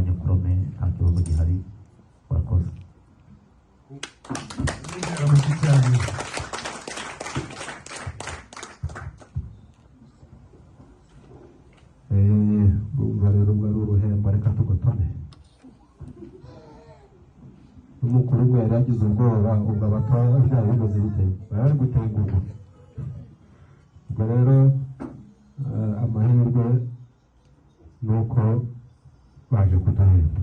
kwa nyokorome nta kibazo gihari. Urakoze. Amashyi cyane. Urumva rero ubwo ari uruhembo, reka tugotome. N'umukuru umwe yari yagize ubwoba, ubwo abatoya byari bimeze bite? Bari bari gutengurwa. Ubwo rero amahirwe ni uko baje kuduhemba,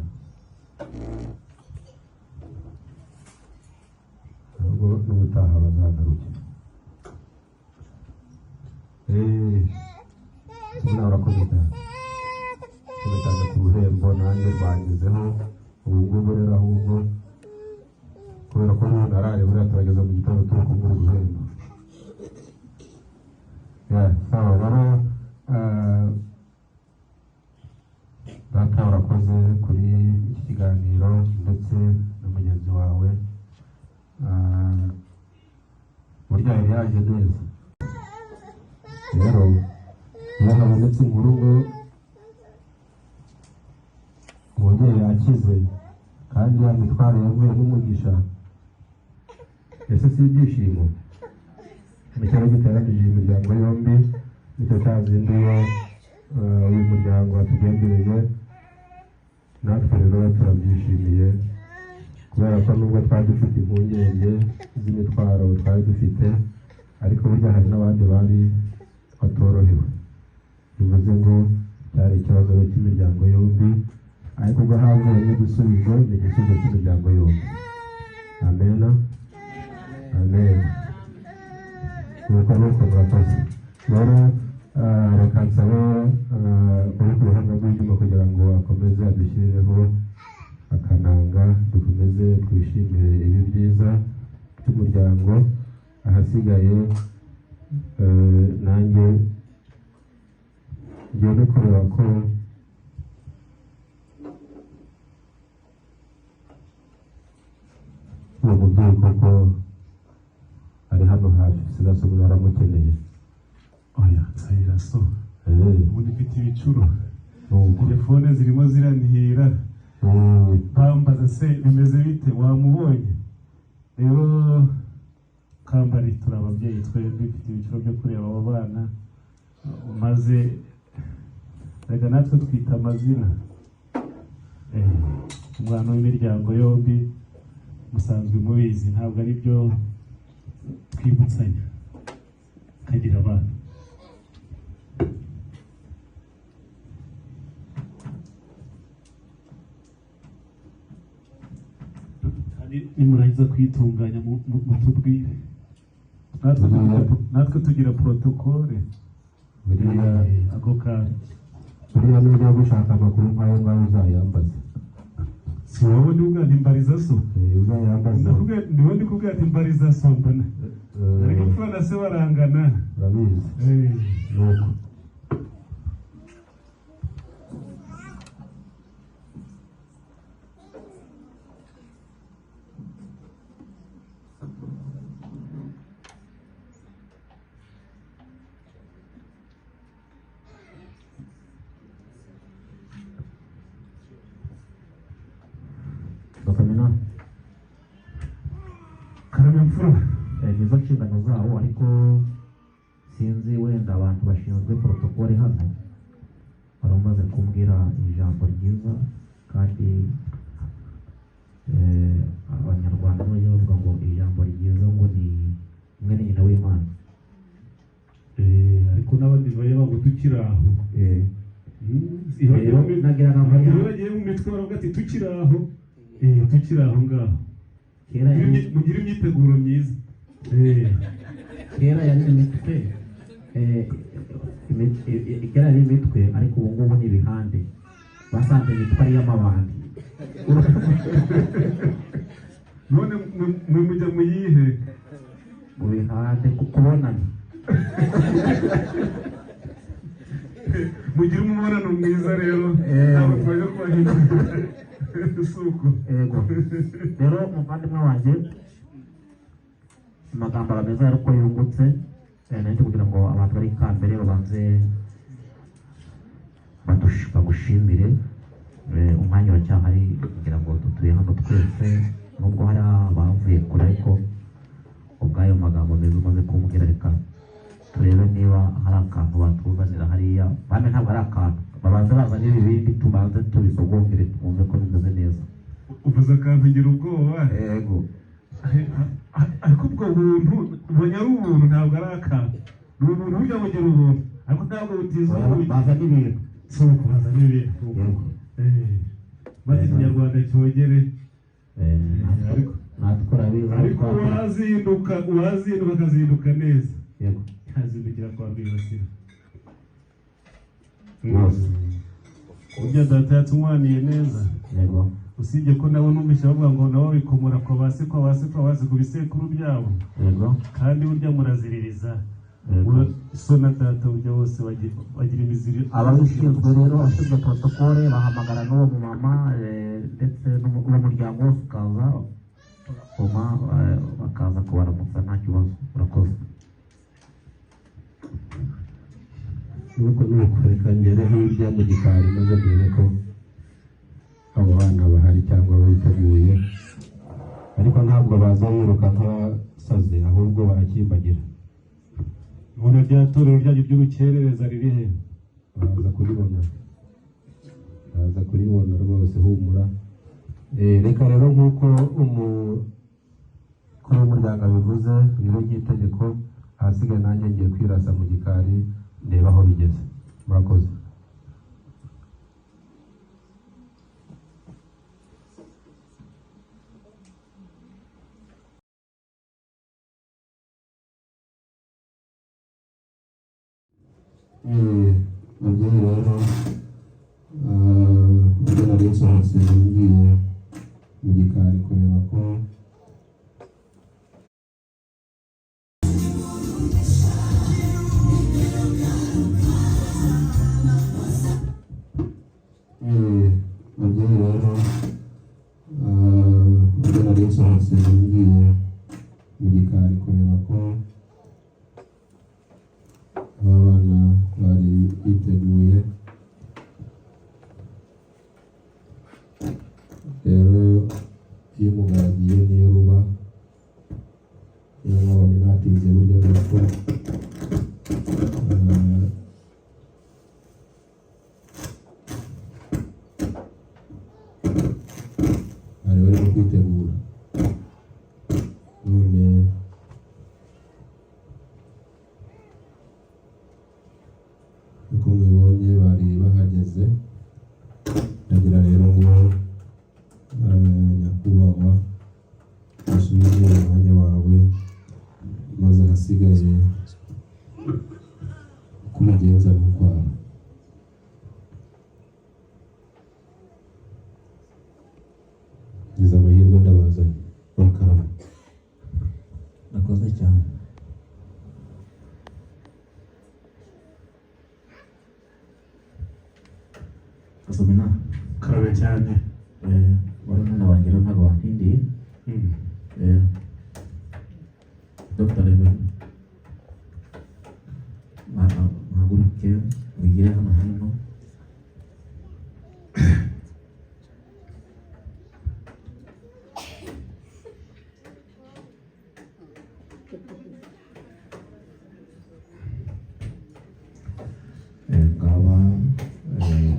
ahubwo n'ubutaha bazagaruke. Nawe urakoze cyane, urakoze cyane ku ruhembo, nanjye rwangezeho ubu ngubu. Rero ahubwo kubera ko n'ubu narare, buriya turageza mu gitondo turi kumwe uruhembo. Yeah, sawa rero, data urakoze kuri iki kiganiro ndetse na mugenzi wawe. Burya yari yaje neza. Rero iyo habonetse inkuru ngo umubyeyi yakize kandi ya mitwaro yavuye n'umugisha, ese si ibyishimo? Nicyo rero giteranije iyi miryango yombi, nicyo cyazinduye uyu muryango watugendereye. Natwe rero turabyishimiye, kubera ko nubwo twari dufite impungenge z'imitwaro twari dufite, ariko burya hari n'abandi bari batorohewe. Bivuze ngo cyari ikibazo cy'imiryango yombi, ariko ubwo havuyemo igisubizo, ni igisubizo cy'imiryango yombi. Amena, amen. Nuko murakoze. Rero reka nsabe uri ku ruhande rw'ibyuma kugira ngo akomeze adushyirireho akananga, dukomeze twishimire ibi byiza by'umuryango. Ahasigaye nanjye ngiye no kureba ko uwo mubyeyi koko ari hano hafi. Sigasubira aramukeneye. Oya, nsabira so. Ubundi mfite ibicuro. Nuko. Telefone zirimo ziranihira, bambaza se bimeze bite, wamubonye? Rero kambari, turi ababyeyi twembi, mfite ibicuro byo kureba abo bana, maze reka natwe twita amazina. Umwana w'imiryango yombi musanzwe mubizi, ntabwo ari byo twibutsanya kagira abana. Kandi nimurangiza kuyitunganya mutubwire, natwe tugira protocole. Buriya Ako kanya. Buriya nujya gushaka amakuru nk'ayo ngayo uzayambaze. Si wowe ndi kubwira nti mbariza so? Uzayambaze. Niwe ndi kubwira ati mbariza so, mbona ariko imfura na se barangana. Urabizi. Nuko Bakamena. Karame mfura. Nizo nshingano zabo, ariko sinzi wenda abantu bashinzwe protocole hano wari umaze kumbwira ijambo ryiza, kandi Abanyarwanda bajya bavuga ngo ijambo ryiza ngo ni mwene nyina w'Imana. Ariko n'abandi bareba ngo tukiri aho. Iyo bagiye Rero nagira ngo iyo bagiye mu mitwe baravuga ati tukiri aho. Tukiri aho ngaho. Kera Mugire imyiteguro myiza. Kera yari imitwe, kera yari imitwe, ariko ubu ngubu ni ibihande, basanze imitwe ari iy'amabandi. None mwe mujya mu yihe? Mu bihande kubonana. Mugire umubonano mwiza rero. Ntabwo twaje kubahindura, si uko? Yego. Rero umuvandimwe wanjye, amagambo aba meza ariko yungutse. Nari kugira ngo abantu bari kambere babanze bagushimire. Umwanya uracyahari kugira ngo dutuye hano twese, nubwo hari abavuye kure, ariko ubw'ayo magambo meza umaze kumbwira, reka turebe niba hari akantu batuzanira hariya. Bane ntabwo ari akantu, babanze bazane ibibindi tubanze tubisogongere twumve ko bimeze neza. Uvuze akantu ngira ubwoba. Yego. Ariko ubwo buntu ubonye ari ubuntu, ntabwo ari akantu, ni ubuntu. Burya bugira ubuntu ariko ntabwo butiza ubugi. Bazane ibintu. Si ukubazana ibintu. Yego. Maze ikinyarwanda cyogere. Natwe urabizi. Ariko uwazinduka akazinduka neza. Yego. Yazindukira kwa Rwibasira. Rwose. Burya data yatunywaniye neza. Yego. Usibye ko nabo numvise bavuga ngo nabo bikomora kwa ba se, kwa ba se, kwa ba se, ku bisekuru byabo. Yego. Kandi burya muraziririza. Yego. So na data burya bose bagira imiziri. Ababishinzwe rero, abashinzwe protokole, bahamagara n'uwo mumama ndetse n'uwo muryango wose ukaza tugasoma, bakaza kubaramutsa nta kibazo. Urakoze. Nuko nuko reka ngere hirya mu gikari maze ndebe ko abo bana bahari cyangwa biteguye, ariko ntabwo baza biruka nk'abasazi, ahubwo barakimbagira. Ubona rya torero ryanyu ry'urukerereza riri he? Baraza kuribona, baraza kuribona rwose, humura. Reka rero nk'uko umukuru w'umuryango abivuze, bibe nk'itegeko, ahasigaye nanjye ngiye kwirasa mu gikari ndeba aho bigeze. Murakoze. Babyeyi rero, ubwo nari nsohotse ngiye mu gikari kureba ko babyeyi rero, ubwo nari nsohotse ngiye mu gikari kureba ko aba bana bari biteguye. Rero iyo umugabo agiye niyo ruba, iyo mwabonye natinze burya ni uko bari barimo kwitegura. None uko mubibonye bari bahageze. Ndagira rero ngo nyakubahwa usubize umwanya wawe, maze ahasigaye uko ubigenza ni ukwawe. Ngize amahirwe ndabazanye, urakarama. Nakoze cyane. Asomina. Karabe cyane. Barumuna banjye rero ntabwo bantindiye. Dr. Reverend, muhaguruke mwigire hano hino. Ngaba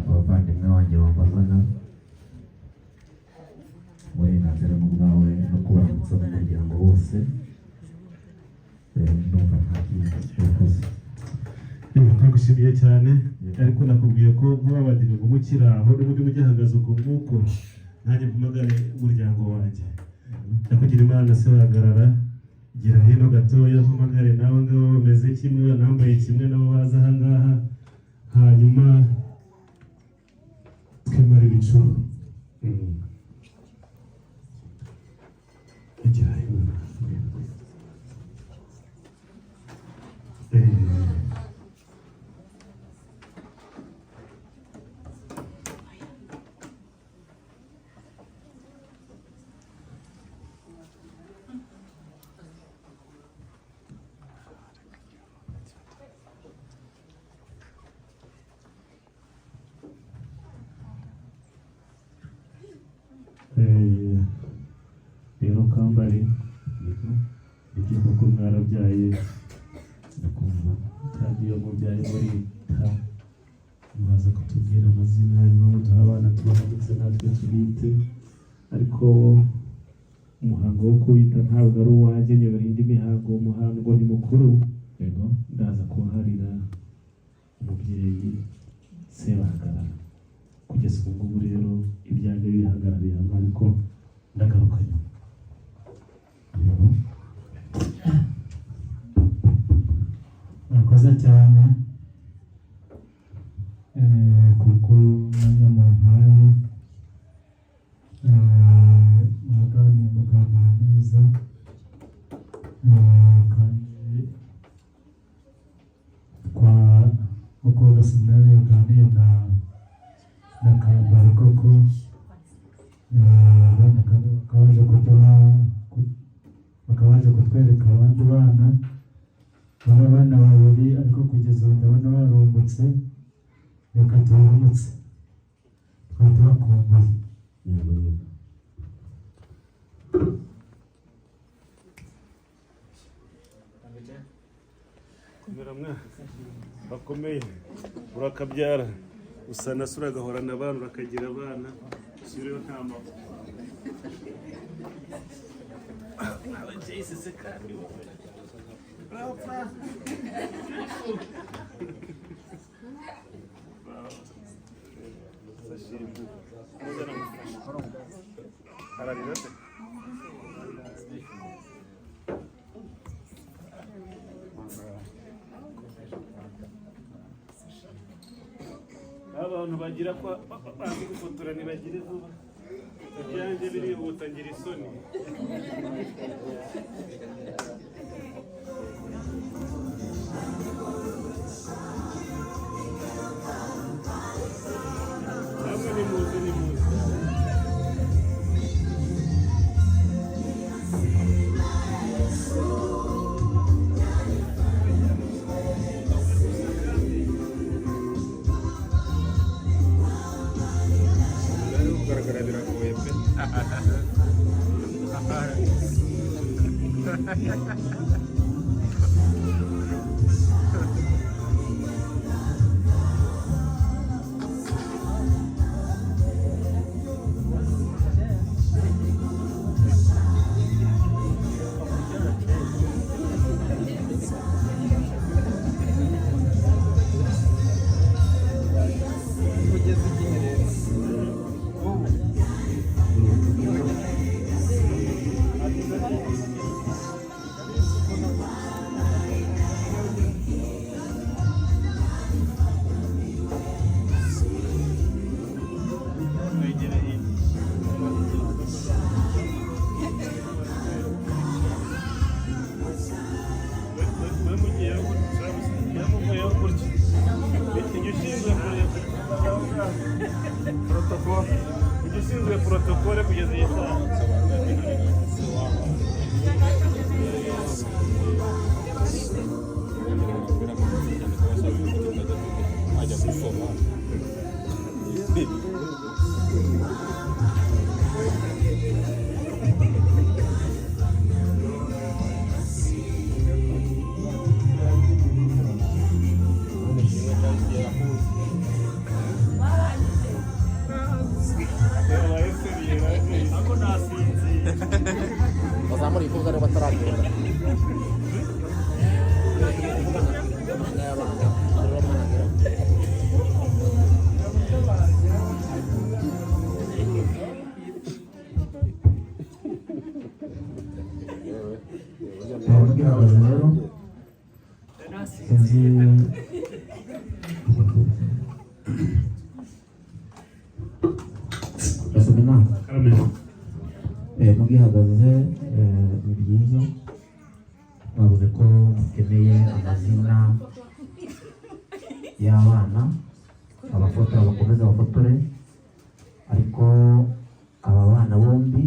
abavandimwe banjye bambazaga uburenganzira n'ubwawe no kubaramutsa n'umuryango wose. Ndumva nta kindi, urakoze. Ndagushimiye cyane, ariko nakubwiye ko nk'ababadiri ngo mukiri aho n'ubundi mugihagaze uko nguko, nanjye mpamagare umuryango wanjye. Ndakugira Imana se, bahagarara, gira hino gatoya mpamagare n'abo ngabo bameze kimwe, banambaye kimwe, nabo baza aha ngaha, hanyuma twimara ibicuro. Gira hino. Yego. Nibyo koko mwarabyaye. Ndakumva. Kandi iyo mubyaye murita, mubaza kutubwira amazina, hanyuma muduha abana tubahageze natwe tubite. Ariko umuhango wo kubita ntabwo ari uwanjye, nyobora indi mihango. Umuhango ni mukuru. Yego. Ndaza kuharira umubyeyi Sebahagarara. Kugeza ubu ngubu rero ibyanjye bihagarariye hano, ariko ndagaruka nyuma. Yego. Murakoze cyane kuko umwanya mumpaye. Mwaganiriye, muganira neza, kandi twa uko Gaseminari yaganiriye na Kambari koko, abana kandi bakaba baje kuduha bakaba baje kutwereka abandi bana. Bari abana babiri, ariko kugeza ubu ndabona barumbutse. Reka tubaramutse, twari tubakumbuye. Yego. Komera mwana, bakomeye, urakabyara usa na se, uragahorana abana, urakagira abana usubireyo nta maboko. Se kandi wowe urapfa. Ararira se? Abantu bagira ko bazi gufotora ntibagire vuba. Ibyanjye birihuta, ngira isoni. Namwe nimuze, nimuze. Bari kugaragara biragoye pe. Kugeza igihe rero ubu Mwegere hirya. We mugiyeho gutya, muvuyeho gutya. Ijya ushinzwe kureba protocole, ijya ushinzwe protocole kugeza iyi saha. Ajya gusoma. Yabaye seriye, ariko nasinziye. Bazamura ibikorwa rero bataragenda. Gihagaze rero, sinzi. Gasomina. Karame. Mugihagaze, ni byiza. Bavuze ko mukeneye amazina y'abana, abafotora bakomeze bafotore, ariko aba bana bombi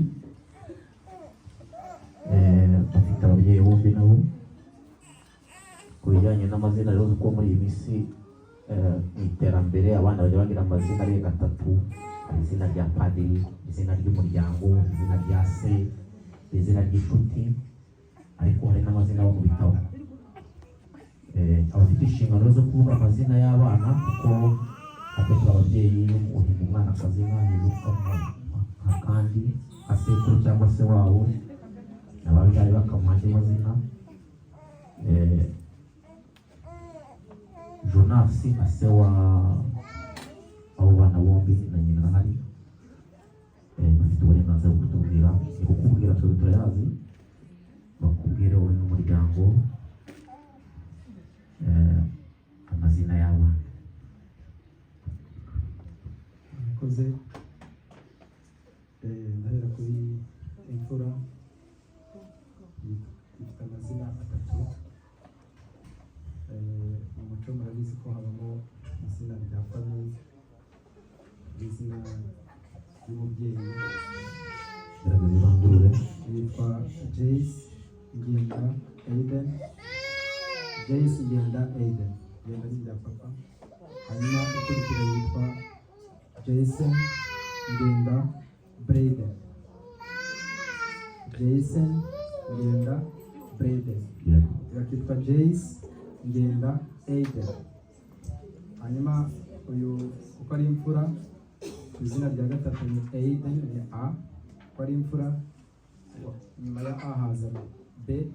bafite ababyeyi bombi nabo. Ku bijyanye n'amazina rero, uzi ko muri iyi minsi mu iterambere abana bajya bagira amazina arenga atatu. Hari izina rya padiri, izina ry'umuryango, izina rya se, izina ry'inshuti. Ariko hari n'amazina aba mu bitabo. Abafite inshingano zo kuvuga amazina y'abana, kuko natwe turi ababyeyi, uhimba umwana akazina, hejuru ukamuha akandi nka sekuru cyangwa se wabo, ababyari bakamuha andi mazina. Jonas nka se wa abo bana bombi na nyina arahari. Bafite uburenganzira bwo kutubwira, ni kukubwira, twebwe turayazi, bakubwire wowe n'umuryango amazina y'abana. Murakoze. Ndahera kuri imfura, ifite amazina atatu. Mu muco murabizi ko habamo izina rya famille n'izina ry'umubyeyi. Gerageza urangurure. Yitwa Jace Ngenda Aiden. Jace Ngenda Aiden, Ngenda ni irya papa. Hanyuma ukurikira yitwa Jason Ngenda Braden. Jason Ngenda Braden. Yakitwa Jace Ngenda Aiden. Hanyuma uyu kuko ari imfura, izina rya gatatu ni Aiden, ni A kuko ari imfura. Nyuma ya A haza B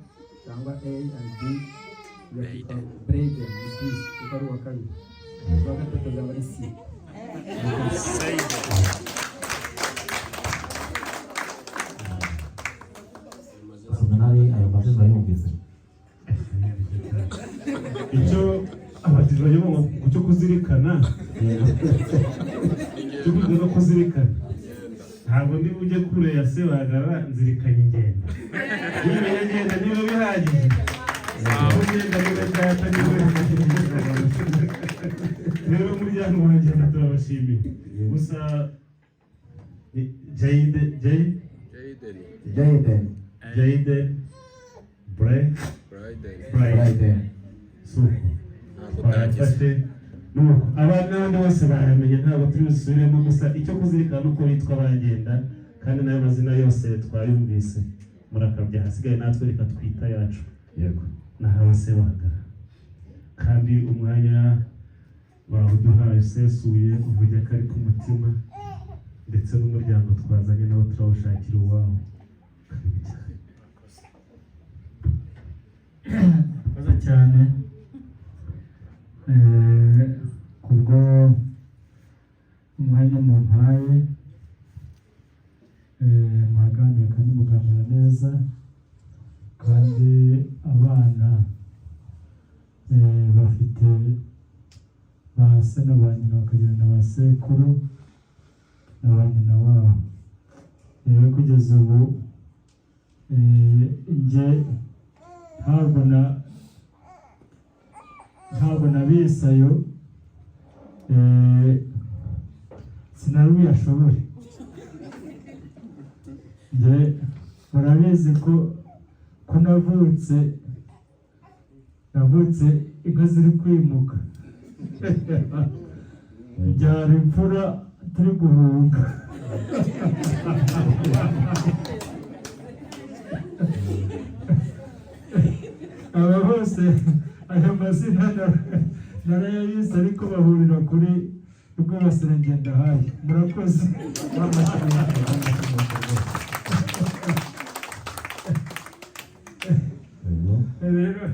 cyangwa A and B, yakitwa Braden, ni B kuko ari uwa kabiri. Uwa gatatu azaba ari C. Seminari, ayo mazina urayumvise? Icyo abagizi bajya mu cyo kuzirikana, cyo kwiga no kuzirikana, ntabwo ndi bujye kure ya Sebagara, nzirikanye ingendo. Nimenya ngenda niba bihagije, aho ngenda niba data niba rero. Umuryango wanjye turabashimiye. Gusa ni Jayide, Jay Jaden. Jayden Bre Brayden. Brayden. Suko twayafashe, nuko abana n'abandi bose baramenye, ntabwo turi busubiremo. Gusa icyo kuzirikana uko bitwa bagenda, kandi n'ayo mazina yose twayumvise. Murakabya. Hasigaye natwe reka twita yacu. Nahawe Sebagara, kandi umwanya bawuduhaye usesuye, uvuge ko ari ku mutima, ndetse n'umuryango twazanye nawo turawushakira uwawo. Karibu cyane. Murakoze cyane. Kubwo umwanya mumpaye, mwaganira kandi muganira neza, kandi abana bafite ba se na ba nyina, bakagira na ba sekuru na ba nyina wabo. Rero kugeza ubu njye ntabwo nabisayo, sinari buyashobore. Njye murabizi ko navutse inka ziri kwimuka, byara imfura turi guhunga. Aba bose aya mazina narayabise, ariko bahurira kuri Rwibasira Ngendahayo. Murakoze. N'amashyi menshi, n'amashyi menshi rwose. Rero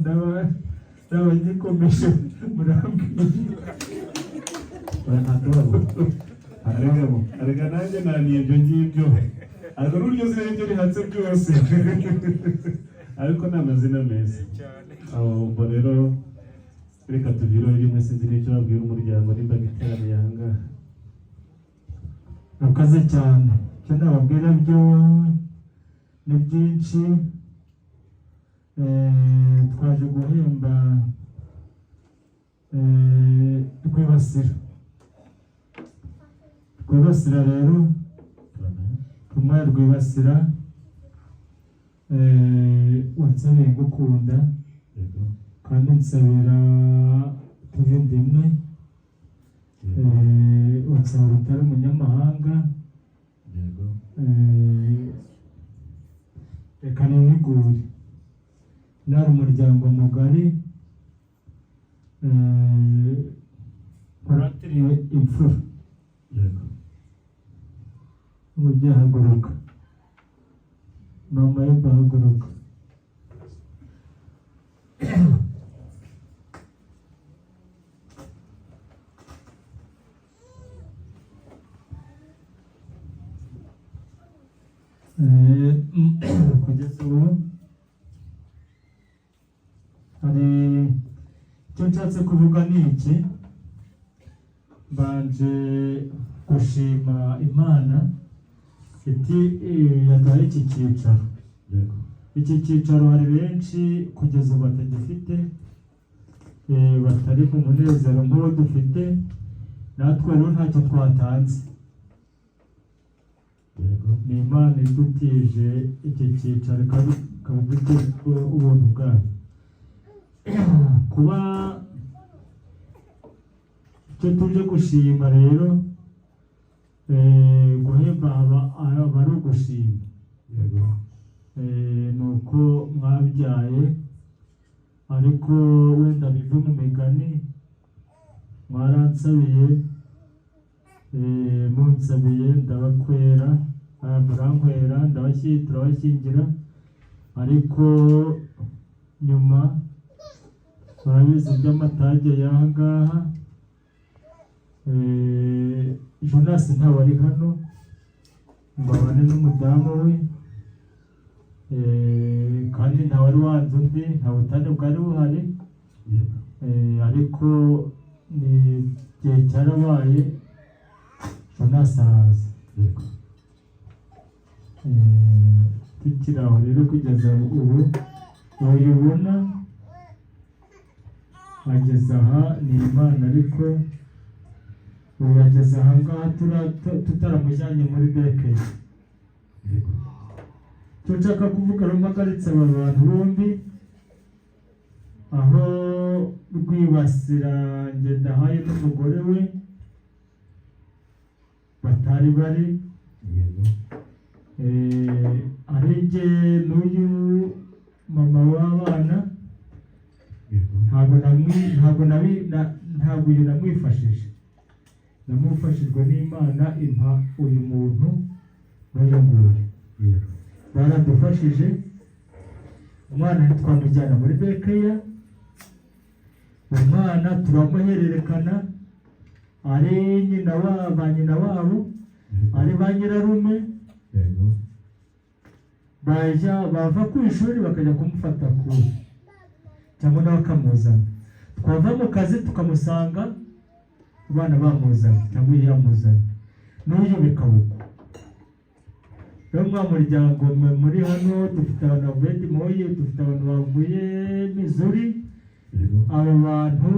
ndaba ngikomeje, murambwira. Oya, nta kibazo, nta kibazo. Arega nanjye naniye ibyo ngibyo, ariko n'uburyo zina nibyo rihatse byose, ariko ni amazina meza. Aho ubwo rero reka tuvireho rimwe. Sinzi n'icyo babwira umuryango n'imbaga iteraniye aha ngaha. Murakoze cyane. Icyo nababwira byo ni byinshi. Twaje guhemba Rwibasira. Rwibasira rero, rumwe Rwibasira, wansabiye ngukunda, kandi nsabira tuve inda imwe, unsabira utari umunyamahanga. Reka ninigure. Nari umuryango mugari, muratiriwe imfura. Yego. Umubyeyi haguruka, mama Eva haguruka. Kugeza ubu hari icyo nshatse kuvuga ni iki: mbanje gushima Imana iti yaduhaye iki cyicaro. Yego. Iki cyicaro hari benshi kugeza ubu batagifite, batari mu munezero nk'uwo dufite natwe. Rero ntacyo twatanze. Yego. Ni Imana idutije iki cyicaro, ikaba idutije ubuntu bwayo. Kuba icyo tuje gushima rero, guhemba aba ari ugushima. Yego. Ni uko mwabyaye, ariko wenda bive mu migani, mwaransabiye, munsabiye ndabakwera, murankwera, turabashyingira, ariko nyuma murabizi by'amatage y'aha ngaha. Jonas ntawe ari hano ngo abane n'umudamu we, kandi ntawe wari wanze undi, nta butane bwari buhari. Yego. Ariko ni igihe cyarabaye, Jonas araza. Yego. Tukiri aho rero, kugeza ubu uyu ubona ageze aha ni Imana, ariko ubu ageze aha ngaha tutaramujyanye muri daycare. Yego. Icyo nshaka kuvuga rero, mpagaritse aba bantu bombi, aho Rwibasira Ngendahaye n'umugore we batari bari. Yego. Ari jye n'uyu mama w'abana. Yego. Ntabwo namwi ntabwo nabi ntabwo uyu namwifashije, namufashijwe n'Imana impa uyu muntu n'uyu nguyu. Yego. Baradufashije, umwana ntitwamujyana muri daycare, umwana turamuhererekana, ari nyina wa ba nyina wabo, ari ba nyirarume. Yego. Bajya bava ku ishuri bakajya kumufata ku cyangwa nawe akamuzana, twava mu kazi tukamusanga abana bamuzanye cyangwa iyo yamuzanye, n'uyu bikaba uko. Rero mwa muryango mwe muri hano, dufite abantu bavuye Des Moines, dufite abantu bavuye Missouri. Yego. Aba bantu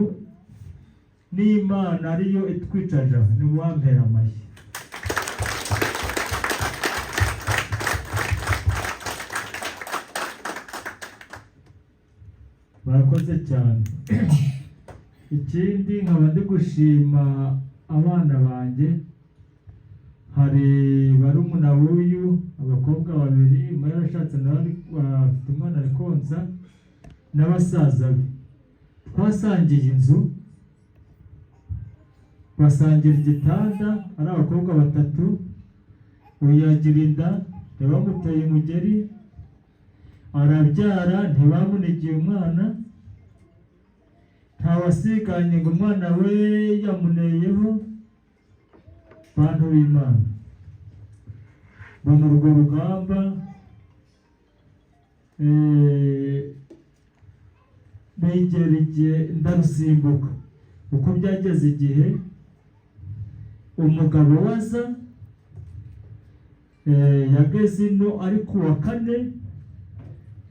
n'Imana ariyo itwicaje aha, ni wampera amashyi. Barakoze cyane. Ikindi nkaba ndi gushima abana banjye. Hari barumuna b'uyu, abakobwa babiri, umwe yarashatse nawe afite umwana ari konsa, n'abasaza be twasangiye inzu, basangira igitanda ari abakobwa batatu. Uyu yagira inda ntibamuteye umugeri, arabyara ntibamunigiye umwana, ntawasiganye ngo umwana we yamuneyeho. Bantu b'Imana, mbona urwo rugamba, begera igihe ndarusimbuka. Uko byageze igihe umugabo waza, yageze ino ari ku wa kane,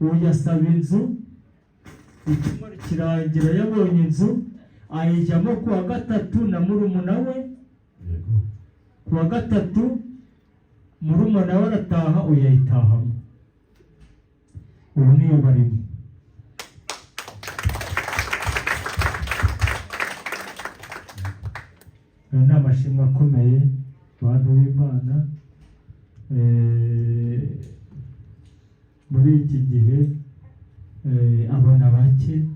ubu yasaba inzu, icyumweru kirangira yabonye inzu, ayijyamo ku wa gatatu na murumuna we. Yego. Ku wa gatatu murumuna we arataha, uyu ayitahamo, ubu niyo barimo. Aya ni amashimwe akomeye, bantu b'Imana. Muri iki gihe Abona bake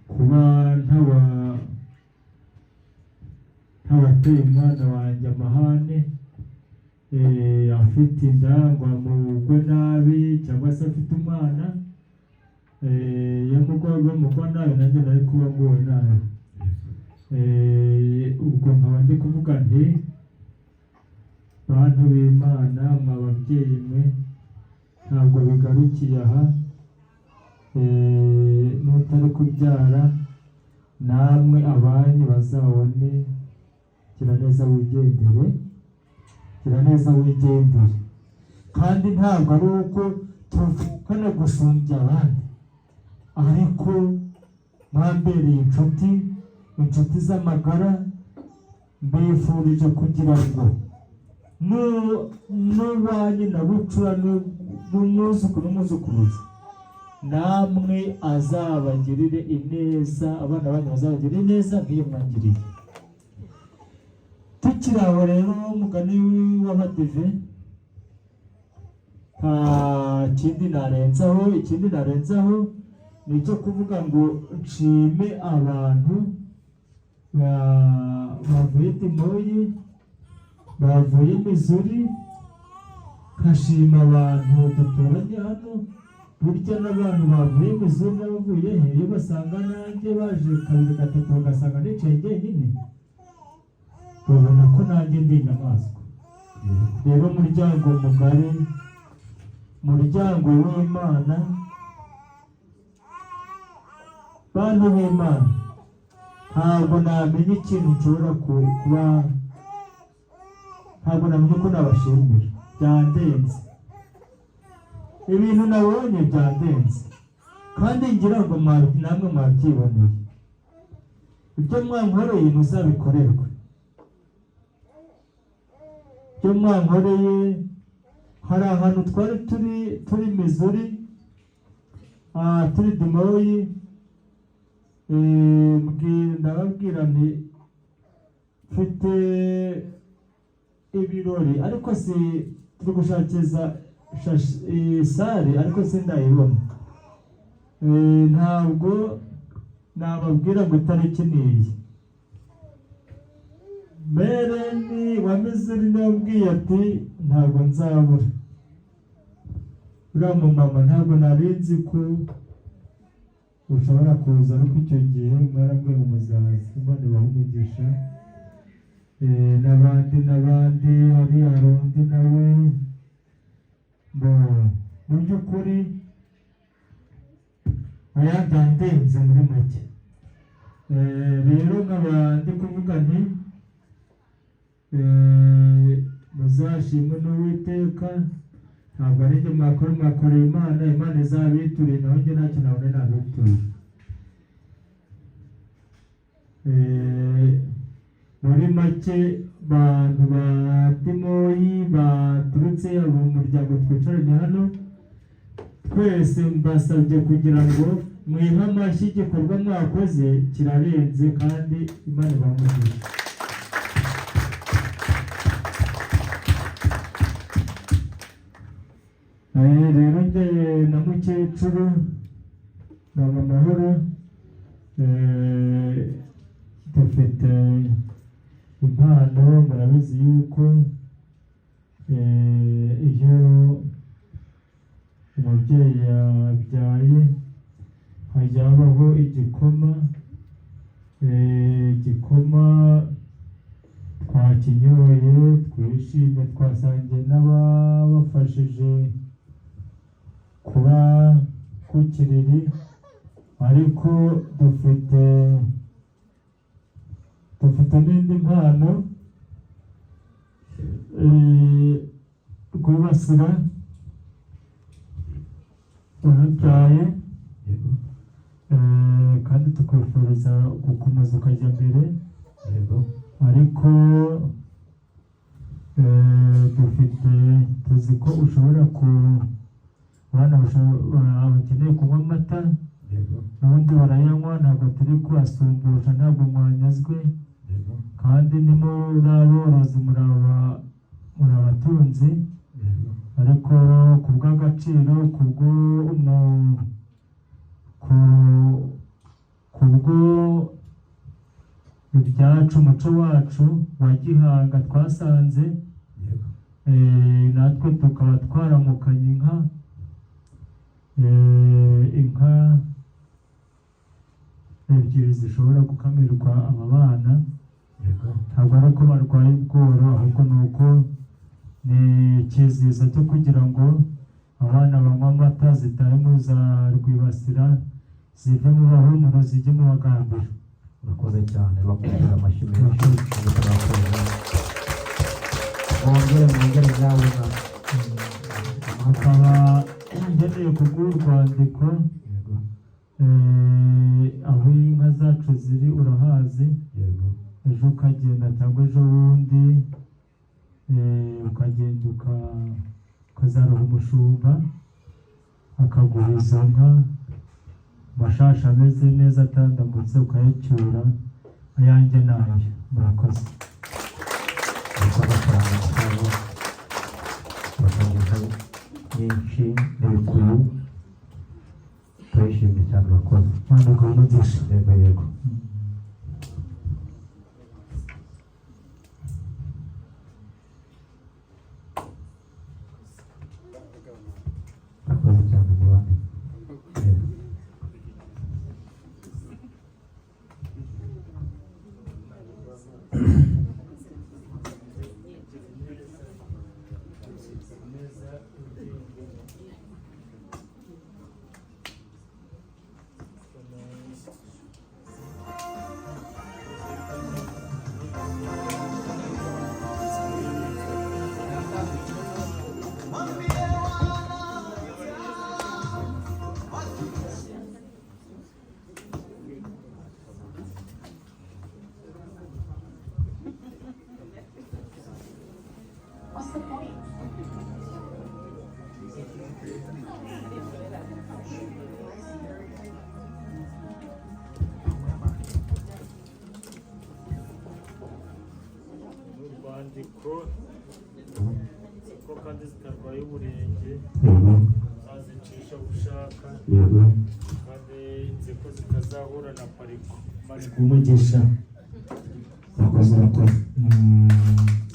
kuba ntabateye umwana wanjye amahane, afite inda ngo amugwe nabi, cyangwa se afite umwana, iyo mugwa nabi nanjye nari kuba nguwe nabi. Ubwo nkaba ndi kuvuga nti: bantu b'Imana, mwa babyeyi mwe, ntabwo bigarukiye aha. N'utari kubyara, namwe abanyu bazabone. Gira neza wigendere, gira neza wigendere. Kandi ntabwo ari uko tuvukana gusumbya abandi, ariko mwambereye inshuti, inshuti z'amagara. Mbifurije kugira ngo n'uwanyu na bucura n'umwuzukuru n'umwuzukuruza namwe azabagirire ineza, abana banyu bazabagirire ineza nk'iyo mwangiriye. Tukiri aho rero, umugani w'Abadive, nta kindi narenzaho. Ikindi narenzaho ni icyo kuvuga ngo nshime abantu bavuye Des Moines, bavuye Missouri, nkashima abantu duturanye hano. Burya n'abantu bavuye Missouri n'abavuye he, iyo basanga nanjye baje kabiri gatatu, bagasanga nicaye jyenyine, babona ko nanjye ndi inyamaswa. Rero umuryango mugari, muryango w'Imana, bantu b'Imana, ntabwo namenya ikintu nshobora kuba, ntabwo namenya uko nabashimira. Byandenze, ibintu nabonye byandenze, kandi ngira ngo namwe mwabyiboneye. Ibyo mwankoreye muzabikorerwe. Ibyo mwankoreye, hari ahantu twari turi Missouri, turi Des Moines, ndababwira nti mfite ibirori, ariko si turi gushakisha salle, ariko sindayibona. Ntabwo nababwira ngo itariki ni iyi. Mereni wa Missouri yabwiye ati: "Ntabwo nzabura." Uriya mumama, ntabwo nari nzi ko ushobora kuza, ariko icyo gihe mwarambwiye ngo muzaza. Imana ibahe umugisha. N'abandi n'abandi, hari undi nawe. Mu by'ukuri aya byandenze muri make. Rero nkaba ndi kuvuga nti muzashimwe n'Uwiteka. Ntabwo ari njye mwakora, mwakoreye Imana, Imana izabituriye, naho njye ntacyo nabona nabituriye. Muri make, bantu ba Des Moines baturutse mu muryango twicaranye hano twese, mbasabye kugira ngo mwihe amashyi. Igikorwa mwakoze kirarenze, kandi Imana ibahe umugisha. Rero njye na mukecuru na Mahoro, dufite impano. Murabizi yuko iyo umubyeyi yabyaye hajya habaho igikoma. Igikoma twakinyoye, twishimye, twasangiye n'ababafashije kuba ku kiriri, ariko dufite n'indi mpano. Rwibasira warabyaye, kandi tukwifuriza gukomeza ukajya mbere. Ariko dufite, tuzi ko ushobora ku abana bakeneye kunywa amata, n'ubundi barayanywa, ntabwo turi kubasumbusha, ntabwo mwanyazwe, kandi ntimuri aborozi, muri abatunzi, ariko ku bw'agaciro, ku bw'umu Kubwo ibyacu, umuco wacu wa gihanga twasanze, natwe tukaba twaramukanye inka, inka ebyiri zishobora gukamirwa aba bana. Ntabwo ari uko barwaye ubworo, ahubwo ni uko ni ikiziza cyo kugira ngo abana banywe amata, zitahe mu za Rwibasira, zive mu Bahumuro zijye mu Bagambiro. Urakoze cyane, bakumvira amashyi menshi. Murakoze, mwongere, mwongere nyabuna. Akaba ngeneye kuguha urwandiko. Aho inka zacu ziri urahazi. Yego. Ejo ukagenda cyangwa ejo bundi, ukagenda ukazaroha umushumba akaguha izo nka, amashashi ameze neza atandamutse, ukayacyura. Ayanjye nayo, murakoze. Urakoze cyane musaza, urakoze, inka nyinshi n'ibikuyu, turishimye cyane, urakoze. Imana iguhe umugisha. Yego. Urakoze cyane mubandi. Yego. What's the point? Urwandiko ko kandi zitarwaye uburenge, uzazicisha aho ushaka, kandi nzi ko zitazahura na pariko. Imana iguhe umugisha. Urakoze, urakoze.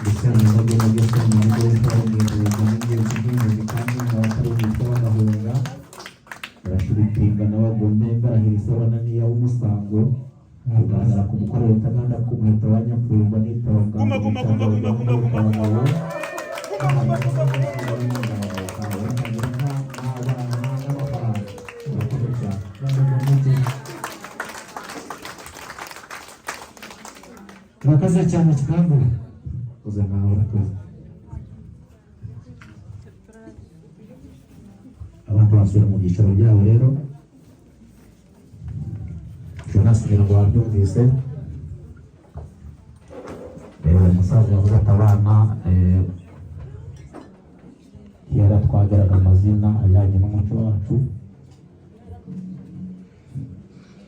Ndetse nabyo nabyo ko mu rugo w'ingenzi nk'ingenzi, kandi abatari umutwe w'agahunga barashuripinga n'abagome barahirisa bananiya w'umusango kugaragara ku mukorero utaganda ku muheto wa nyapfurwa n'itaba. Guma, guma, guma, guma, guma, guma, guma. Urakoze cyane. Imana iguhe umugisha. Murakoze cyane, Kigambure. Urakoze nawe, urakoze. Abantu basubira mu byicaro byabo rero. Jonas, ngira ngo wabyumvise. Umusaza yavuze ati abana, kera twageraga amazina ajyanye n'umuco wacu.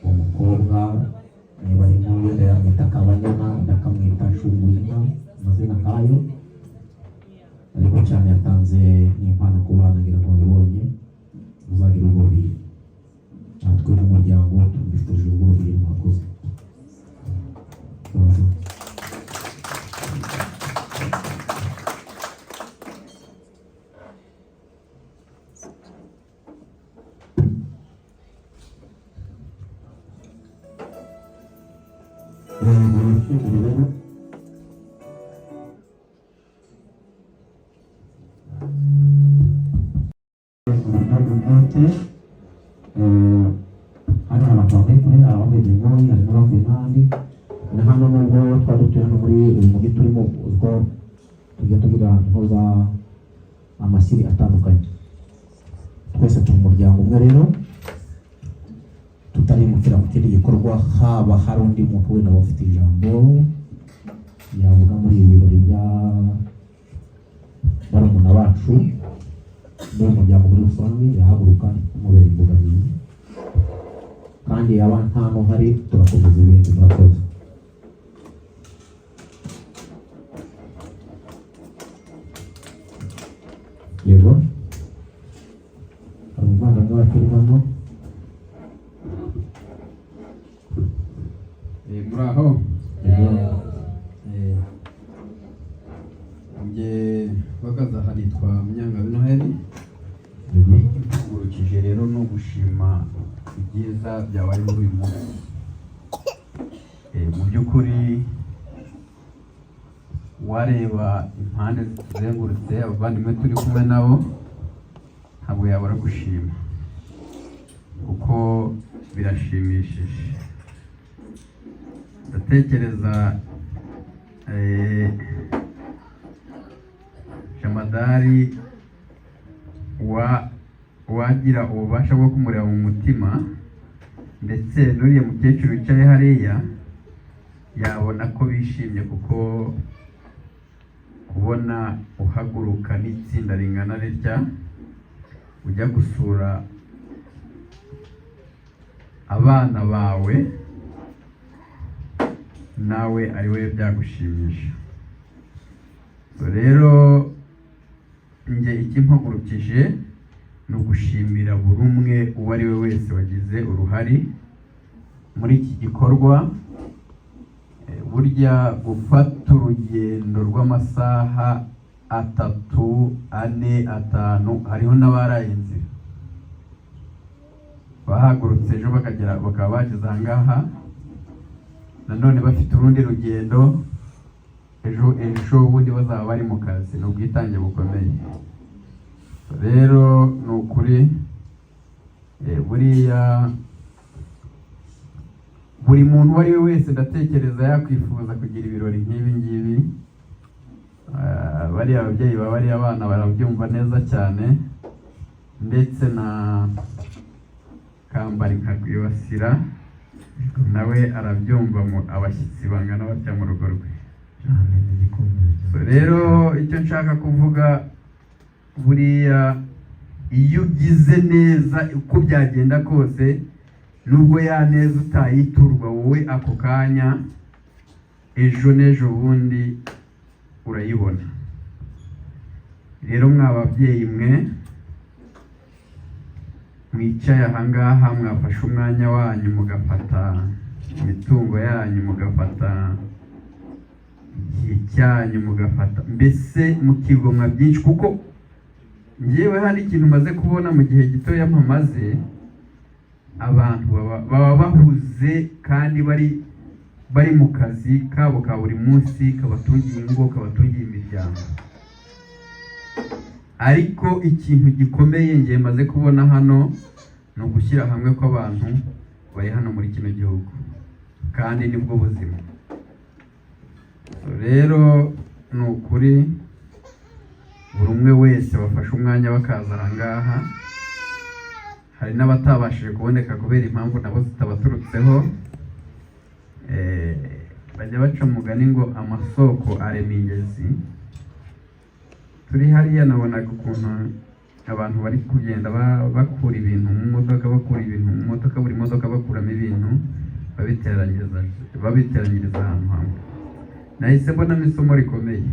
Umukobwa niba ari mubi yamwita Kabanyana, undi akamwita Nshunguyinka, amazina nk'ayo. Ariko cyane yatanze n'impano ku bana, ngira ngo babibonye. Muzagira urugo ruhire, natwe nk'umuryango tubifurije urugo ruhire. Murakoze. Murakoze. Wishimire rero. Uburyo bwite, hano hari abantu bavuye kure, hari abavuye Gihogwe, hari n'abavuye n'ahandi. Na hano nubwo twari dutuye hano muri uyu mujyi turimo, uziko tujya tugira intuza amashyiri atandukanye, twese turi umuryango umwe. Rero tutarimukira ku kindi gikorwa, haba hari undi muntu wenda waba ufite ijambo yavuga muri ibi birori bya barumuna bacu n'uyu muryango muri rusange, yahaguruka kumubera imbogamizi, kandi yaba nta n'uhari turakomeza ibindi. Murakoze. Yego, hari umuvandimwe wacu uri hano. Gushima ibyiza byabaye muri uyu munsi. Mu by'ukuri wareba impande zituzengurutse, abavandimwe turi kumwe nabo, ntabwo yabura gushima kuko birashimishije. Ndatekereza Jamadari wa wagira ububasha bwo kumureba mu mutima, ndetse n'uriya mukecuru wicaye hariya yabona ko bishimye, kuko kubona uhaguruka n'itsinda ringana ritya ujya gusura abana bawe, nawe ari we byagushimisha. So rero njye ikimpagurukije ni ugushimira buri umwe uwo ari we wese wagize uruhare muri iki gikorwa. Burya gufata urugendo rw'amasaha 3, 4, 5, hariho n'abaraye inzira, bahagurutse ejo bakagera, bakaba bageze aha ngaha nanone bafite urundi rugendo ejo, ejo bundi bazaba bari mu kazi. Ni ubwitange bukomeye. Rero ni ukuri, buriya buri muntu uwo ari we wese ndatekereza yakwifuza kugira ibirori nk'ibi ngibi. Bariya ababyeyi ba bariya bana barabyumva neza cyane, ndetse na Kambari Nkakwibasira nawe arabyumva, mu abashyitsi bangana batya mu rugo rwe. Cyane, ni igikomeye. So rero icyo nshaka kuvuga, buriya iyo ugize neza, uko byagenda kose, nubwo ya neza utayiturwa wowe ako kanya, ejo n'ejo bundi urayibona. Rero mwa babyeyi mwe mwicaye ahangaha, mwafashe umwanya wanyu, mugafata imitungo yanyu, mugafata igihe cyanyu, mugafata mbese mukigomwa byinshi, kuko ngewe hari ikintu maze kubona mu gihe gitoya mpamaze: abantu baba bahuze kandi bari mu kazi kabo ka buri munsi kabatungiye ingo, kabatungiye imiryango. Ariko ikintu gikomeye ngiye maze kubona hano ni ugushyira hamwe kw'abantu bari hano muri kino gihugu, kandi nibwo buzima. So rero ni ukuri, buri umwe wese wafashe umwanya bakaza aha ngaha, hari n'abatabashije kuboneka kubera impamvu nabo zitabaturutseho. Bajya baca umugani ngo amasoko arema ingezi. Turi hariya nabonaga ukuntu abantu bari kugenda bakura ibintu mu modoka, bakura ibintu mu modoka, buri modoka bakuramo ibintu, babiteranyiriza ahantu hamwe. Nahise mbonamo isomo rikomeye,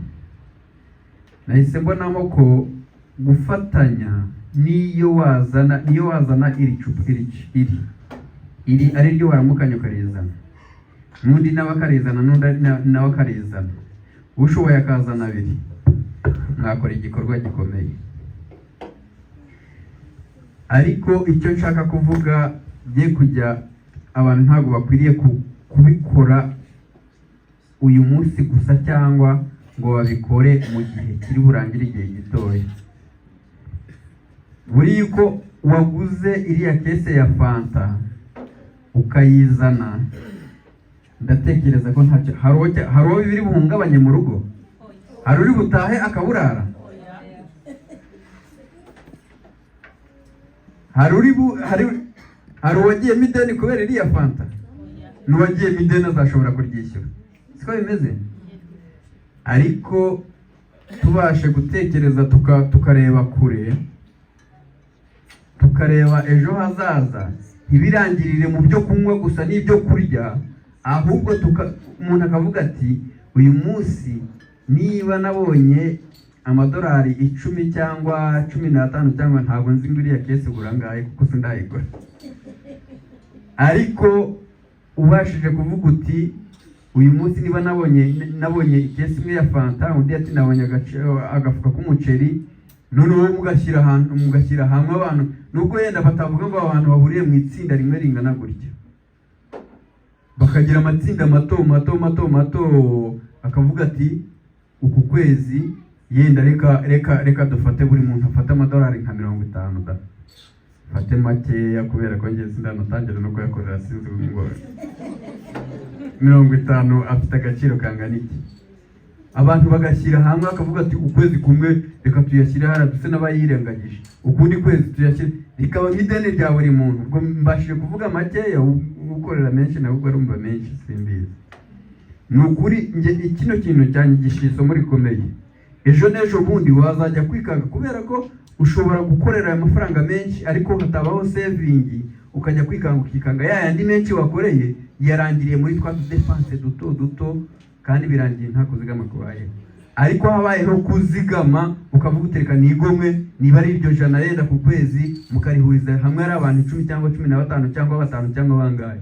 nahise mbonamo ko gufatanya, niyo wazana iri cupa, iri ari ryo waramukanya ukarizana, n'undi nawe akarizana, n'undi nawe akarizana, ushoboye akazana abiri, mwakora igikorwa gikomeye. Ariko icyo nshaka kuvuga, bye kujya abantu ntabwo bakwiriye kubikora uyu munsi gusa cyangwa ngo babikore mu gihe kiri burangire igihe gitoya. Buriya uko waguze iriya case ya Fanta ukayizana, ndatekereza ko ntacyo hari uwo biri buhungabanye mu rugo, hari uri butahe akaburara, hari uri bu hari uwagiyemo ideni kubera iriya Fanta? N'uwagiyemo ideni azashobora kuryishyura, siko bimeze? Ariko tubashe gutekereza, tukareba kure, tukareba ejo hazaza, ntibirangirire mu byo kunywa gusa n'ibyo kurya, ahubwo umuntu akavuga ati: "Uyu munsi niba nabonye amadolari 10 cyangwa 15 cyangwa ntabwo nzi ngo iriya case igura angahe kuko sindayigura", ariko ubashije kuvuga uti: "Uyu munsi niba nabonye i case imwe ya Fanta", undi ati: "Nabonye agafuka k'umuceri." Noneho mugashyira ahantu, mugashyira hamwe abantu, nubwo yenda batavuga ngo abantu bahuriye mu itsinda rimwe ringana gutya, bakagira amatsinda mato mato mato mato, akavuga ati uku kwezi yenda reka dufate, buri muntu afate amadolari nka 50 da, fate makeya kubera ko njye sindanatangira no kuyakorera, sinzi ngo 50 afite agaciro kangana iki. Abantu bagashyira hamwe bakavuga ati ukwezi kumwe reka tuyashyire hariya duse n'abayirengagije, ukundi kwezi tuyashyire, rikaba nk'ideni rya buri muntu. Ubwo mbashije kuvuga makeya, ukorera menshi nawe ubwo arumva menshi, simbizi. Ni ukuri njye kino kintu cyanyigishije isomo rikomeye. Ejo n'ejo bundi wazajya kwikanga, kubera ko ushobora gukorera aya mafaranga menshi ariko hatabaho saving, ukajya kwikanga ukikanga ya yandi menshi wakoreye yarangiriye muri twa tudépenses duto duto, kandi birangiye nta kuzigama kubayeho. Ariko habayeho kuzigama, ukavuga utereka nigomwe, niba ari iryo jana yenda ku kwezi, mukarihuriza hamwe ari abantu 10 cyangwa 15 cyangwa batanu cyangwa bangahe,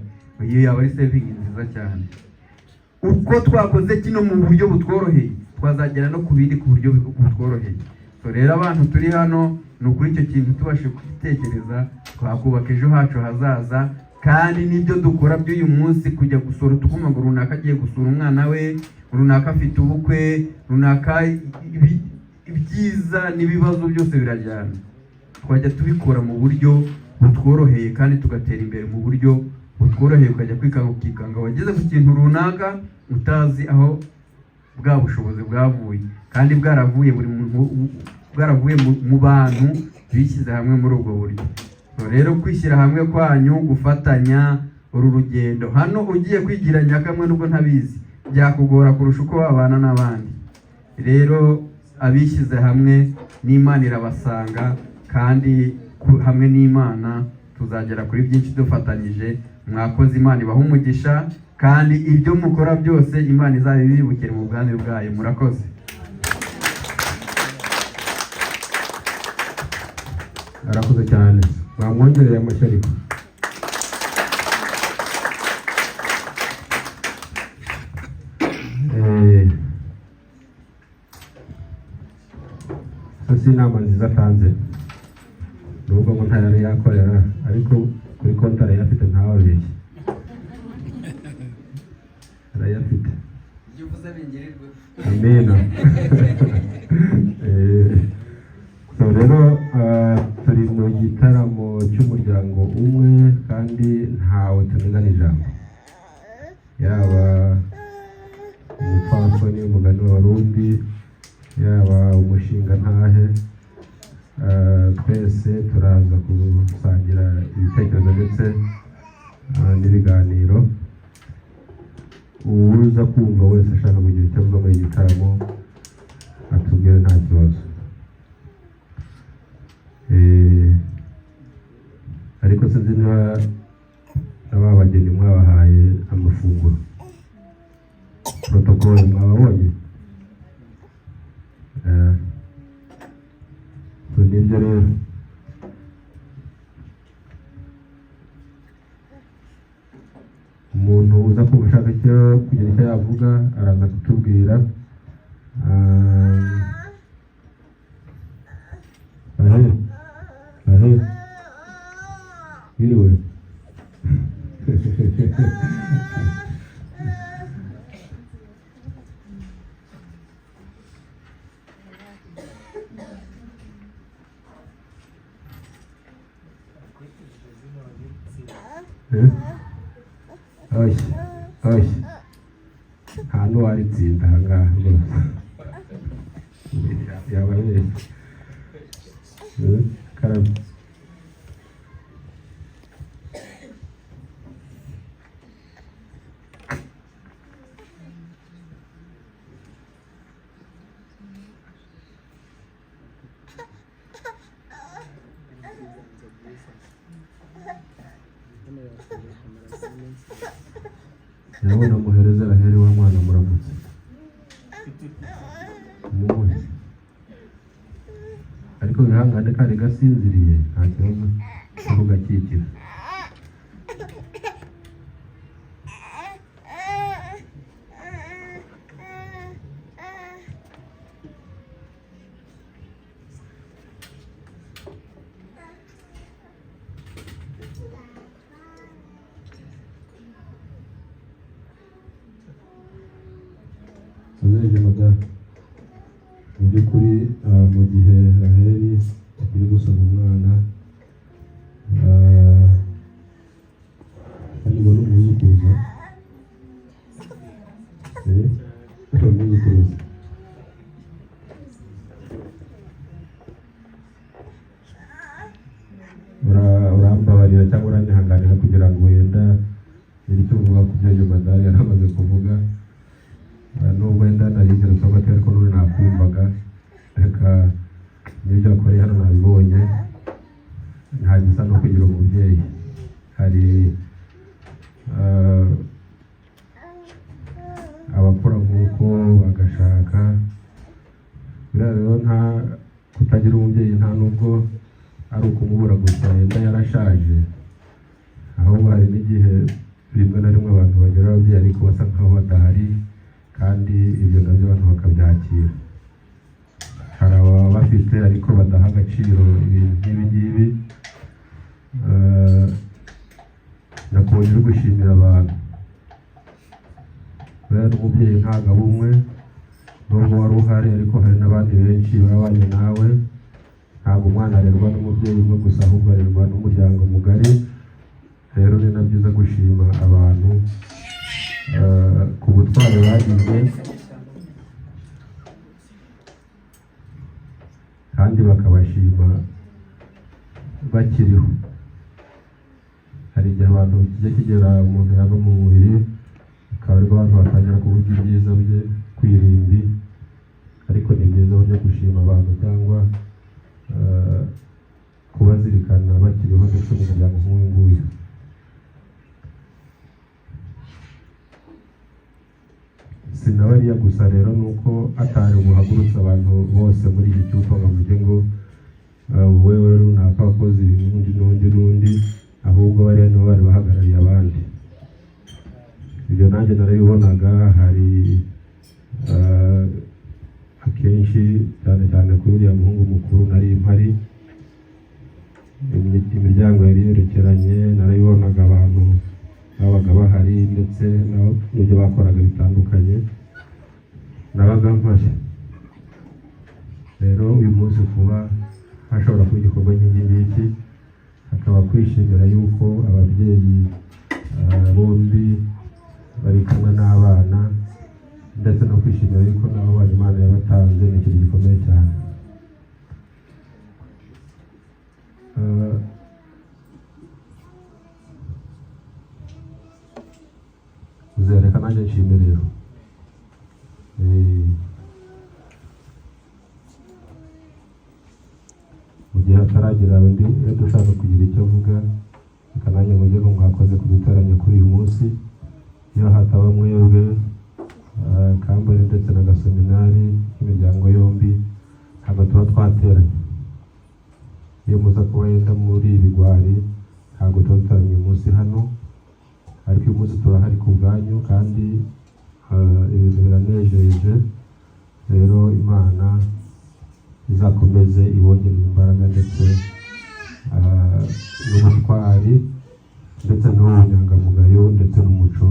iyo yaba ari saving nziza cyane. Uko twakoze kino mu buryo butworoheye, twazagera no ku bindi ku buryo butworoheye. So rero abantu turi hano, ni ukuri icyo kintu tubashe kugitekereza, twakubaka ejo hacu hazaza. Kandi n'ibyo dukora by'uyu munsi, kujya gusura tukumva ngo runaka agiye gusura umwana we, runaka afite ubukwe, runaka ibyiza n'ibibazo byose birajyana, twajya tubikora mu buryo butworoheye kandi tugatera imbere mu buryo butworoheye. Ukajya kwikanga ukikanga wageze ku kintu runaka utazi aho bwa bushobozi bwavuye, kandi bwaravuye buri muntu, bwaravuye mu bantu bishyize hamwe muri ubwo buryo. So rero kwishyira hamwe kwanyu, gufatanya uru rugendo hano, ugiye kwigira nyakamwe nubwo ntabizi, byakugora kurusha uko wabana n'abandi. Rero abishyize hamwe n'Imana irabasanga, kandi hamwe n'Imana tuzagera kuri byinshi dufatanyije. Mwakoze, Imana ibaha umugisha, kandi ibyo mukora byose Imana izabibibukire mu bwami bwayo. Murakoze. Arakoze cyane, mwamwongereye amashyi ariko. So si inama nziza atanze, nubwo ngo ntayari yakorera, ariko kuri konti arayafite, ntawabeshye, arayafite. Ibyo uvuze bingirirwe. Amina. So rero turi mu gitaramo cy'umuryango umwe kandi ntawe tunigana ijambo, yaba umupfasoni, umugani w'Abarundi, yaba umushinga ntahe, twese turaza gusangira ibitekerezo ndetse n'ibiganiro. Uza kumva wese ashaka kugira icyo avuga muri iki gitaramo atubwire, nta kibazo. Ariko sinzi niba na ba bageni mwabahaye amafunguro, protocole mwababonye. So nibyo rero. Umuntu uza kumva ashaka icyo kugira icyo yavuga araza kutubwira. Ahe ahe, wiriwe? Eh? Oya oya, nta n'uwaritsinda aha ngaha rwose, yaba abeshye. Karame. Ndabona muhereze Raheli wa mwana muramutse, umuhe, ariko wihangane kari gasinziriye, nta kibazo cyo kugakikira. Muzehe madamu, mu by'ukuri mu gihe Raheli akiri gusoma umwana, kandi ngo ni umwuzukuruza, ni umwuzukuruza. Urambabarira cyangwa uranyihanganira kugira ngo wenda ngire icyo mvuga ku byo Yomadari yari amaze kuvuga. Nubwo wenda narigerutseho gato, ariko n'ubu nakumvaga. Reka n'ibyo wakoreye hano nabibonye, nta gisa no kugira umubyeyi. Hari abakora nk'uko bagashaka biriya. Rero nta kutagira umubyeyi, nta nubwo ari ukumubura gusa yenda yarashaje, ahubwo hari n'igihe rimwe na rimwe abantu bagira ababyeyi ariko basa nkaho badahari, kandi ibyo nabyo abantu bakabyakira. Hari ababa bafite ariko badaha agaciro ibintu nk'ibi ngibi. Nakubonye uri gushimira abantu. Buriya n'umubyeyi ntabwo aba umwe, nubwo wari uhari, ariko hari n'abandi benshi babanye nawe. Ntabwo umwana arerwa n'umubyeyi umwe gusa, ahubwo arerwa n'umuryango mugari. Rero ni na byiza gushima abantu ku butwari bagize kandi bakabashima bakiriho. Hari igihe abantu kijya kigera umuntu yava mu mubiri, akaba aribwo abantu batangira kuvuga ibyiza bye ku irimbi, ariko ni byiza burya gushima abantu cyangwa kubazirikana bakiriho, ndetse mu muryango nk'uyu nguyu. Si na bariya gusa rero, ni uko atari buhagurutse abantu bose muri iki cyumba ngo bavuge ngo wewe runaka wakoze ibi, n'undi n'undi n'undi, ahubwo bariya nibo bari bahagarariye abandi. Ibyo nanjye narabibonaga. Hari akenshi cyane cyane kuri uriya muhungu mukuru nari mpari, imiryango yari yerekeranye, narabibonaga, abantu babaga bahari ndetse n'ibyo bakoraga bitandukanye nabaga mpari. Rero uyu munsi kuba hashobora kuba igikorwa nk'iki ngiki, hakaba kwishimira yuko ababyeyi bombi bari kumwe n'abana, ndetse no kwishimira yuko nabo bana Imana yabatanze, ni ikintu gikomeye cyane. Uzereka nanjye nshime rero. Mu gihe hataragira undi wenda ushaka kugira icyo avuga, reka nanjye mujye ngo mwakoze kuduteranya kuri uyu munsi. Iyo hataba mwebwe, Kambari ndetse na Gasominari n'imiryango yombi, ntabwo tuba twateranye. Iyo muza kuba yenda muri ibigwari, ntabwo tuba duteranye uyu munsi hano, ariko uyu munsi turahari ku bwanyu, kandi ibintu biranejeje. Rero Imana izakomeze ibongerere imbaraga ndetse n'ubutwari ndetse n'ubunyangamugayo ndetse n'umuco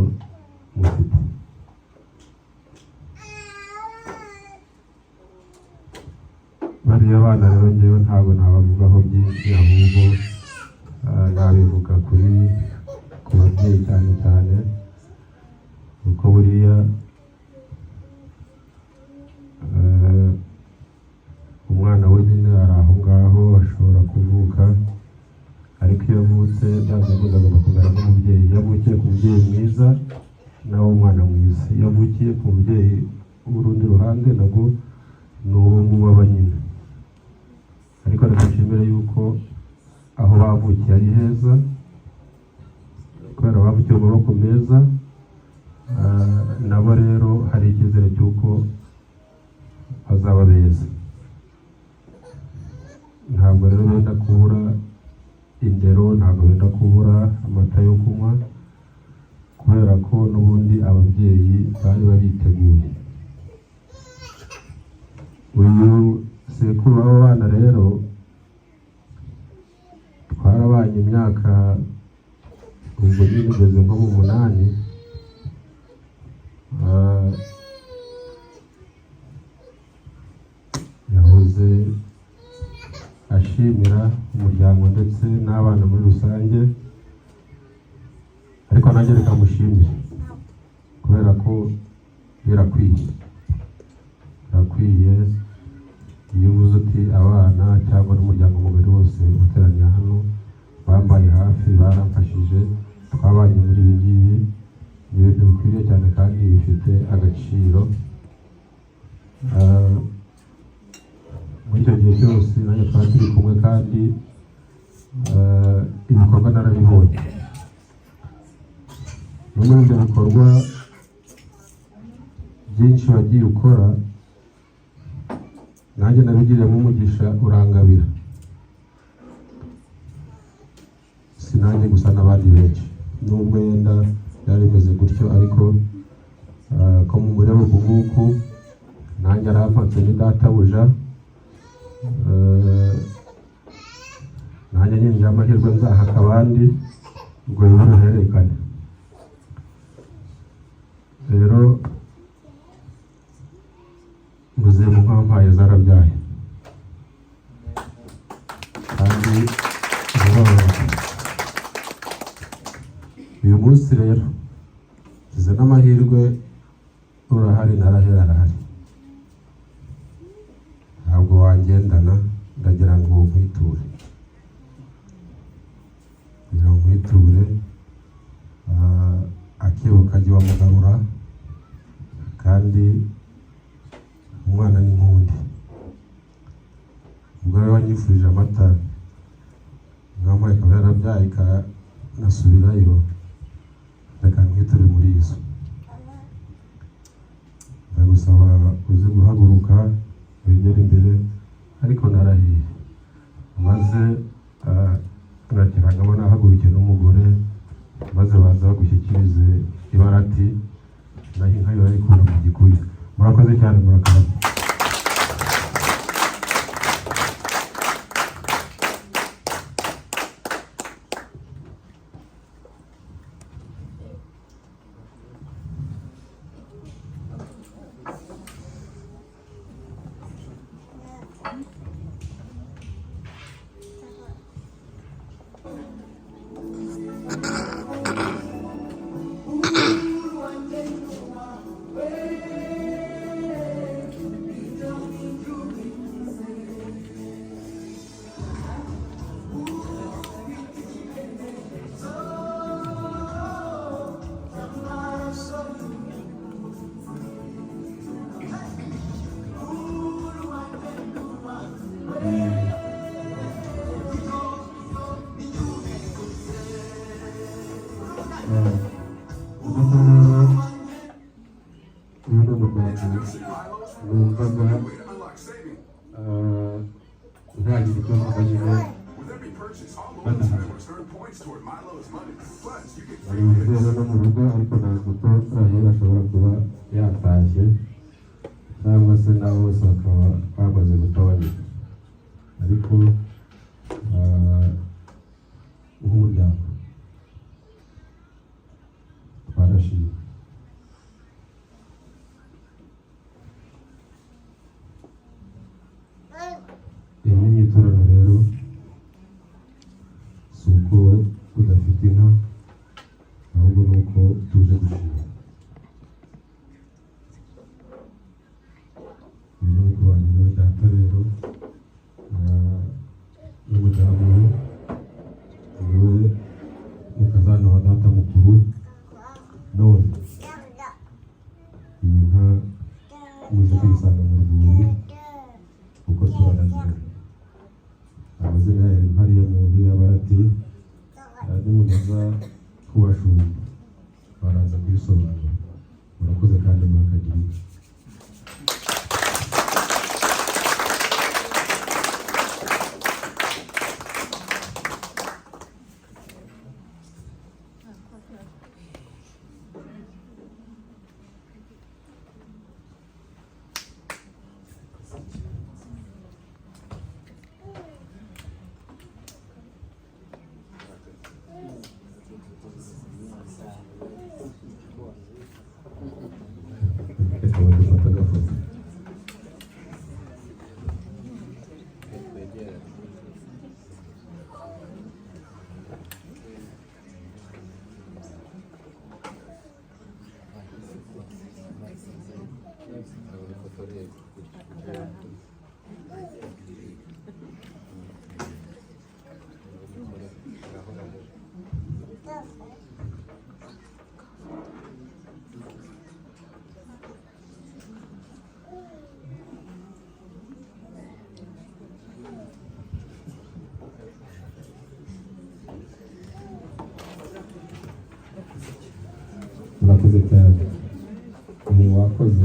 mufite. Bariya bana rero ngewe ntabwo nabavugaho byinshi, ahubwo nabivuga ku babyeyi cyane cyane, kuko buriya umwana we nyine ari aho ngaho ashobora kuvuka, ariko iyo avutse byanze bikunze agomba kumera nk'umubyeyi. Iyo avukiye ku mubyeyi mwiza, nawe umwana mwiza. Iyo avukiye ku mubyeyi w'urundi ruhande, nabwo ni uwo nguwo aba nyine. Ariko reka nshimire yuko aho bavukiye ari heza, kubera bavukiye mu maboko meza. Nabo rero hari icyizere cy'uko bazaba beza. Ntabwo rero benda kubura indero, ntabwo benda kubura amata yo kunywa, kubera ko n'ubundi ababyeyi bari babiteguye. Uyu sekuru w'aba bana rero twarabanye imyaka, ubwo nyine ugeze nko mu 8. Yavuze ashimira umuryango ndetse n'abana muri rusange, ariko nanjye reka mushimire kubera ko birakwiye, birakwiye. Iyo uvuze uti abana cyangwa n'umuryango mugari wose uteraniye hano bambaye hafi, baramfashije, twabanye muri ibi ngibi, ni ibintu bikwiriye cyane kandi bifite agaciro. Muri icyo gihe cyose nanjye twari turi kumwe kandi ibikorwa narabibonye. No muri ibyo bikorwa byinshi wagiye ukora, nanjye nabigiriyemo umugisha, urangabira. Si nanjye gusa, n'abandi benshi, nubwo yenda byari bimeze gutyo, ariko ko mumureba uku nguku, nanjye arampatse, ni databuja. Nanjye nyine amahirwe nzahaka abandi, ubwo rero uruhererekane. Rero muzehe nkampaye zarabyaye kandi zirororoka. Uyu munsi rero ngize n'amahirwe, urahari, narahera arahari, ntabwo wangendana. Ndagira ngo nkwiture, kugira ngo nkwiture. Akebo kajya iwamugarura, kandi umwana ni nk'undi. Ubwo rero wanyifurije amata, nkamuha ikaba yarabyaye ikanasubirayo, reka nkwiture muri izo. Ndagusaba uze guhaguruka wegere imbere, ariko narahiye maze nakirangamo nahagurukiye n'umugore, maze baza bagushyikirize ibarati, naho inka yo barayikura mu gikuyu. Murakoze cyane, murakarama. Uyu ni umuryango numvaga ntagira icyo mvuga nyine badahari. Bari mu rwego no mu rugo, ariko ntabwo ko Raheli ashobora kuba yatashye cyangwa se nabo bose bakaba bamaze gutabanyika, ariko nk'umuryango twarashimye. Iyi ni inyiturano rero, si uko udafite inka, ahubwo ni uko tuje gushima. Uyu ni mukuru wanjye, niwe data rero, n'umudamu we, niwe mukazana wa data mukuru. None iyi nka muze kuyisanga mu rwuri kuko turanaziranye. Amazina yayo hariya mu biriya barati, nimugeza kubashumba baraza kuyisobanura. Murakoze kandi murakagira inka. Reka. Murakoze cyane. Ni wakoze.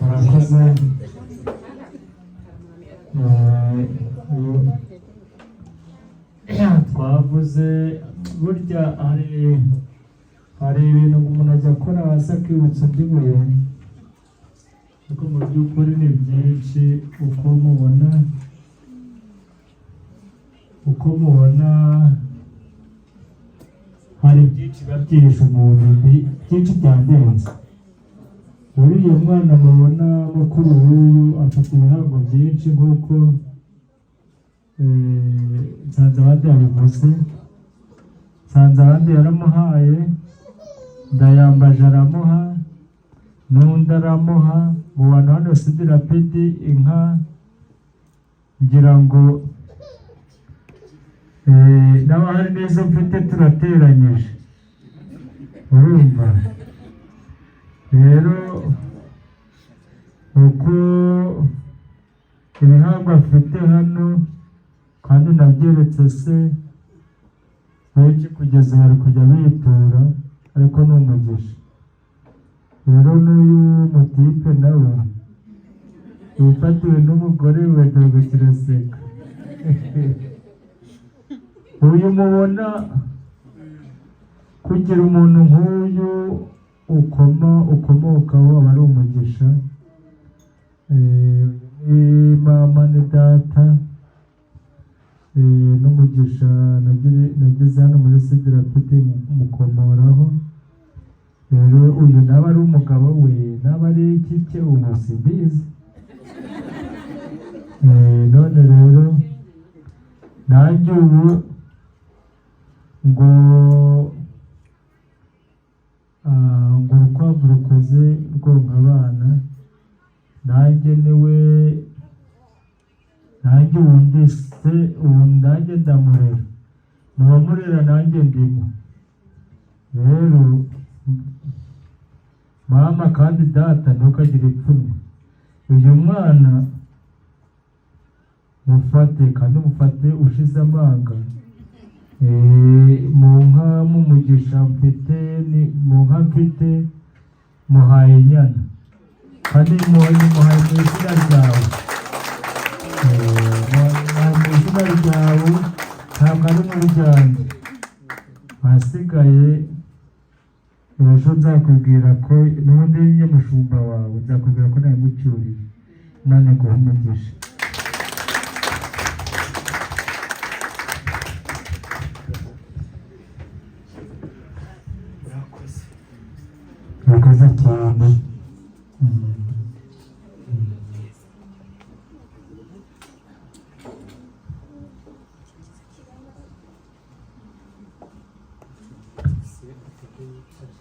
Murakoze. Twavuze burya hari ibintu umuntu ajya akora hasi akibutsa undi buye, ariko mu by'ukuri ni byinshi. Uko mubona hari byinshi biba byihishe umuntu, byinshi byandenze. Uriya mwana mubona mukuru w'uyu afite ibihango byinshi nk'uko Nsanzabandi yabivuze. Nsanzabandi yaramuhaye, Ndayambaje aramuha, n'undi aramuha. Mu bantu hano Seed Rapid inka ngira ngo n'abahari n'izo mfite turateranyije. Urumva rero uko ibihango afite hano, kandi nabyeretse se benshi kugeza bari kujya bitura, ariko ni umugisha. Rero n'uyu mutipe nawe wifatiwe n'umugore we, dore kiraseka. Uyu mubona, kugira umuntu nk'uyu ukomokaho aba ari umugisha. Ni mama ni data, n'umugisha nagize hano muri Seed Rapid mukomoraho. Rero uyu naba ari umugabo we, naba ari iki cye, ubu simbizi. None rero nanjye ubu ngo urukwavu rukoze rwonka abana, nanjye niwe, nanjye ubu ndi se, ubu nanjye ndamurera, mu bamurera nanjye ndimo. Rero mama kandi data, ntukagire ipfunwe. Uyu mwana mufate, kandi mufate ushize amanga. Mu nka, mu mugisha mfite, mu nka mfite muhaye inyana, kandi muhaye mu izina ryawe. Muhaye mu izina ryawe, ntabwo ari mu ryanjye. Ahasigaye ejo nzakubwira ko n'ubundi njye mushumba wawe, nzakubwira ko nabimucyuriye. Imana iguhe umugisha. Urakoze. Urakoze cyane. Se atege yicare.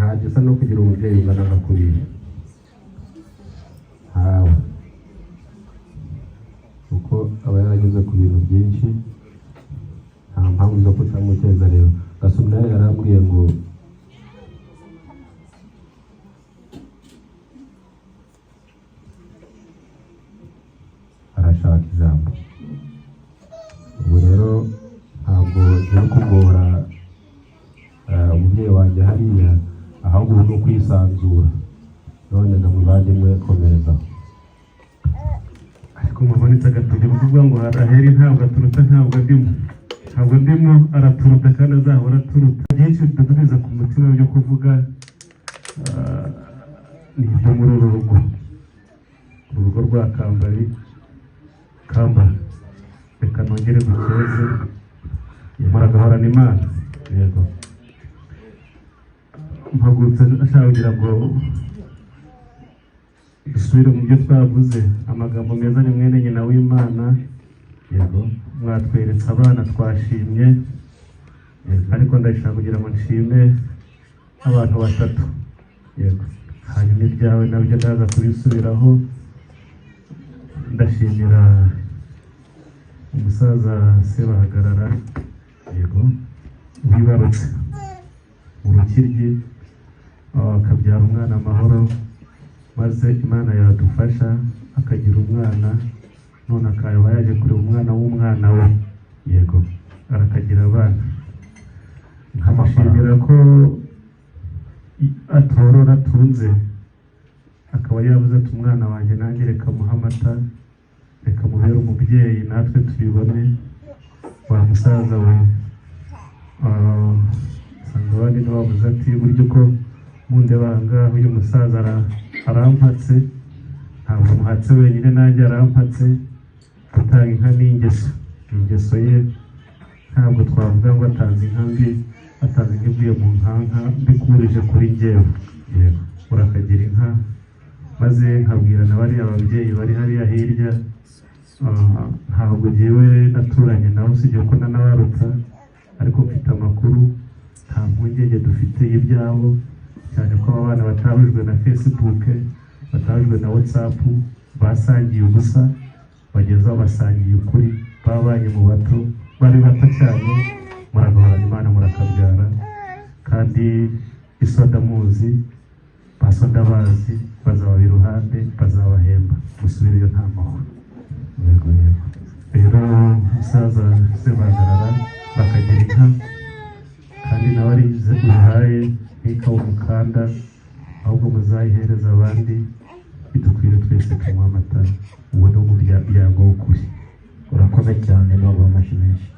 Nta gisa no kugira umubyeyi ungana nka kuriya, ntawe, kuko aba yarageze ku bintu byinshi, nta mpamvu zo kutamukeza. Rero Gasuminari yarambwiye ngo arashaka ijambo. Ubu rero ntabwo ngiye kugora umubyeyi wanjye hariya, ahubwo ubu ni ukwisanzura. None nga muvandimwe, komerezaho. Ariko mubonetse agatoki kuvuga ngo Raheli ntabwo aturuta, ntabwo ndimo, ntabwo ndimo, araturuta kandi azahora aturuta. Byinshi bidudubiza ku mutima byo kuvuga, ni ibyo muri uru rugo, urugo rwa Kambari. Kamba, reka nongere gukeze, muragahorana Imana. Yego. Mpagurutse ashaka kugira ngo dusubire mu byo twavuze. Amagambo meza ni mwene nyina w'Imana. Yego. Mwatweretse abana, twashimye. Yego. Ariko ndashaka kugira ngo nshime abantu batatu. Yego. Hanyuma ibyawe nabyo ndaza kubisubiraho. Ndashimira umusaza Sebahagarara. Yego. Wibarutse mu Rukiryi, akabyara umwana amahoro, maze Imana yadufasha akagira umwana, none akaba yaje kureba umwana w'umwana we. Yego. Arakagira abana. Nkamushimira ko atorora atunze, akaba yabuze ati umwana wanjye nanjye reka muhe amata, reka mubere umubyeyi natwe tubibone. Wa musaza we, usanga abandi bavuze ati burya uko mundeba aha ngaha, uyu musaza arampatse, ntabwo muhatse wenyine, nanjye arampatse. Gutanga inka ni ingeso, ni ingeso ye. Ntabwo twavuga ngo atanze inka mbi, atanze inka ivuye mu nkanka mbikurije kuri njyewe. Yego. Urakagira inka. Maze nkabwira na bariya babyeyi bari hariya hirya, ntabwo njyewe naturanye nabo, usibye ko nanabaruta, ariko mfite amakuru. Nta mpungenge dufite y'ibyabo, cyane ko aba bana batahujwe na Facebook, batahujwe na WhatsApp, basangiye ubusa, bageze aho basangiye ukuri, babanye mu bato, bari bato cyane. Muragahorana Imana, murakabyara, kandi isoda muzi, basoda bazi, bazaba iruhande, bazabahemba, musubireyo nta mahoro. Yego. Yego. Rero umusaza Sebahagarara, bakagira inka, kandi nawe arize uyihaye ntikabe umukanda, ahubwo muzayihereze abandi, bidukwire twese tunywa amata. Uwo ni umuryango w'ukuri. Urakoze cyane, baguha amashyi menshi.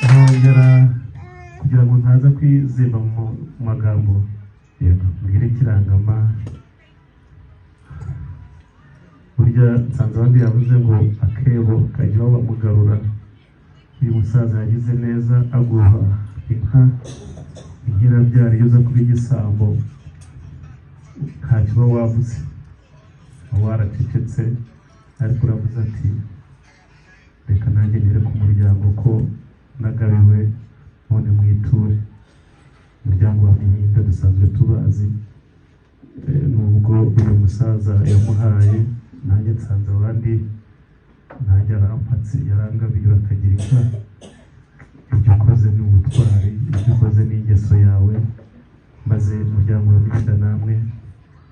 Nkongera kugira ngo ntaza kwizimba mu magambo. Yego. Mbwire Kirangama, burya nsanze abandi yavuze ngo akebo kajya aho bamugarura. Uyu musaza yagize neza aguha inka, inka irabyara. Iyo uza kuba igisambo ntacyo uba wavuze, uba waracecetse, ariko uravuze ati reka nanjye nereke umuryango ko nagabiwe, none mwiture. Umuryango wa Mihinda dusanzwe tubazi, nubwo uyu musaza yamuhaye, nanjye nsanze abandi, nanjye arampatse, yarangabiye. Urakagira inka. Ibyo ukoze ni ubutwari, ibyo ukoze ni ingeso yawe. Maze umuryango wa Mihinda namwe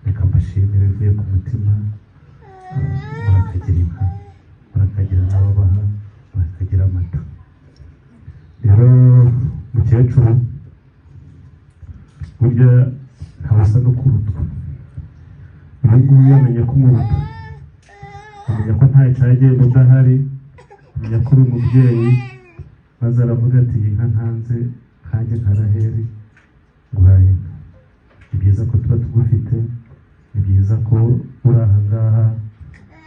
reka mbashimire bivuye ku mutima. Murakagira inka, murakagira n'ababaha, murakagira amata. Rero mukecuru, burya ntawusa no kurutwa. Uyu nguyu yamenye ko umuruta, amenya ko nta cyagenda udahari, amenya ko uri umubyeyi, maze aravuga ati iyi nka ntanze nkanjye nka Raheli nguhaye inka. Ni byiza ko tuba tugufite, ni byiza ko uri aha ngaha.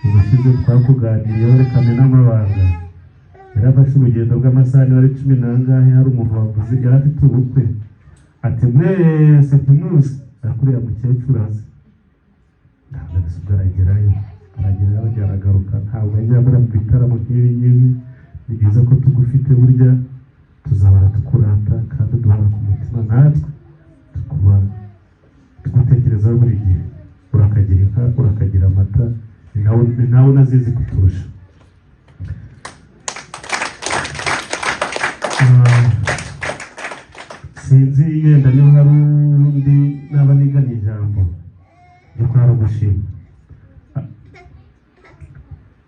Ubushize twakuganiriyeho, reka n'amabanga, yarafashe urugendo rw'amasaha niba ari 10 n'angahe, hari umuntu wavuze yari afite ubukwe, ati mwese ntimuzi, ariko uriya mukecuru azi. Ntabwo ubwo aragerayo, aragerayo aragaruka, ntabwo ajya abura mu bitaramo nk'ibi ngibi. Ni byiza ko tugufite, burya tuzahora tukurata. Sinzi yenda niba hari undi naba niganye ijambo ryo ari ugushima.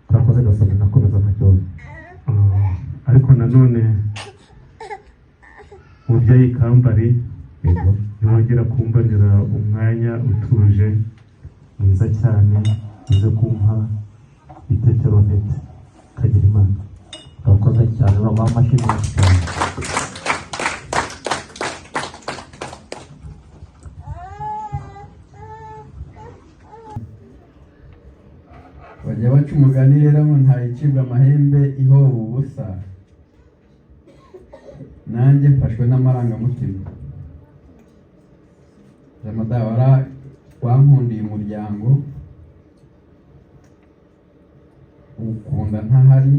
Urakoze gasore, nakomeza nta kibazo. Ariko nanone mubyeyi Kambari, ntiwongera kumbonera umwanya utuje mwiza cyane uze kumpa itetero ntete kagira Imana. Urakoze cyane, baguha amashyi menshi cyane. Bajya baca umugani rero ngo ntayicibwa amahembe ihoba ubusa. Nanjye mfashwe n'amarangamutima. Jamadawara, wankundiye umuryango, ukunda ntahari,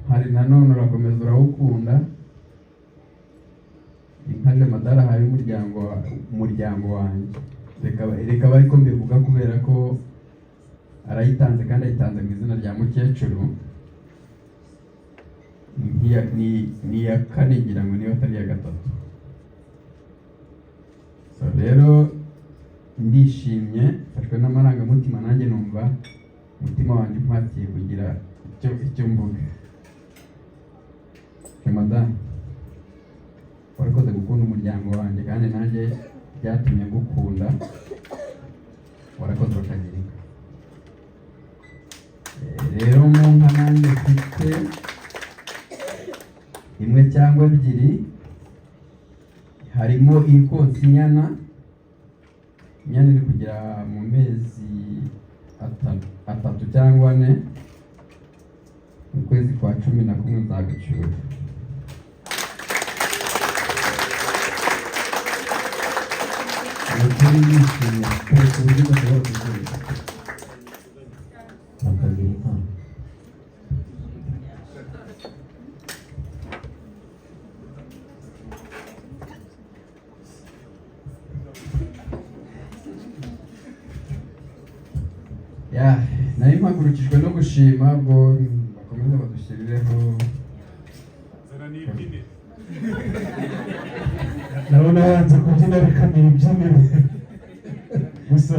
hari nanone urakomeza urawukunda. Inka Jamadara ahaye umuryango wanjye, reka ariko mbivuga kubera ko arayitanze kandi ayitanze mu izina rya mukecuru. Ni iya kane ngira ngo, niba atari iya gatatu. So rero ndishimye, mfashwe n'amarangamutima, nanjye numva umutima wanjye umpatiye kugira icyo mvuga. Madamu, warakoze gukunda umuryango wanjye, kandi nanjye byatumye ngukunda. Warakoze, bakagira inka. Rero mu nka nanjye mfite imwe cyangwa ebyiri, harimo ikonsa inyana. Inyana iri kugera mu mezi 3 cyangwa 4, mu kwezi kwa 11 nzagucyura. Ni ukuri ndishimye pe, ku buryo udashobora kubyumva. Bakagira inka. Ya, nari mpagurukijwe no gushima, ubwo bakomeze badushyirireho. Ndabona yanze kubyina bikamira ibyinire gusa.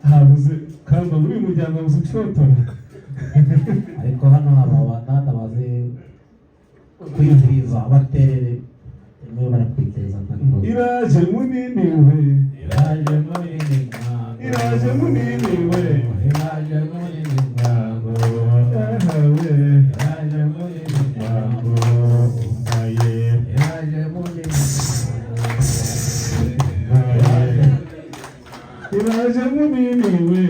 Habuze kamba muri uyu muryango, habuze ushotora. Ariko hano haba abadada bazi kwikiriza, baterere rimwe barakwikiriza nta kibazo. Iraje munini we! Iraje munini mwango. Iraje munini we! Iraje munini mwango. Yahawe! Iraje munini mwango. Aye! Iraje munini. Aye, iraje munini we!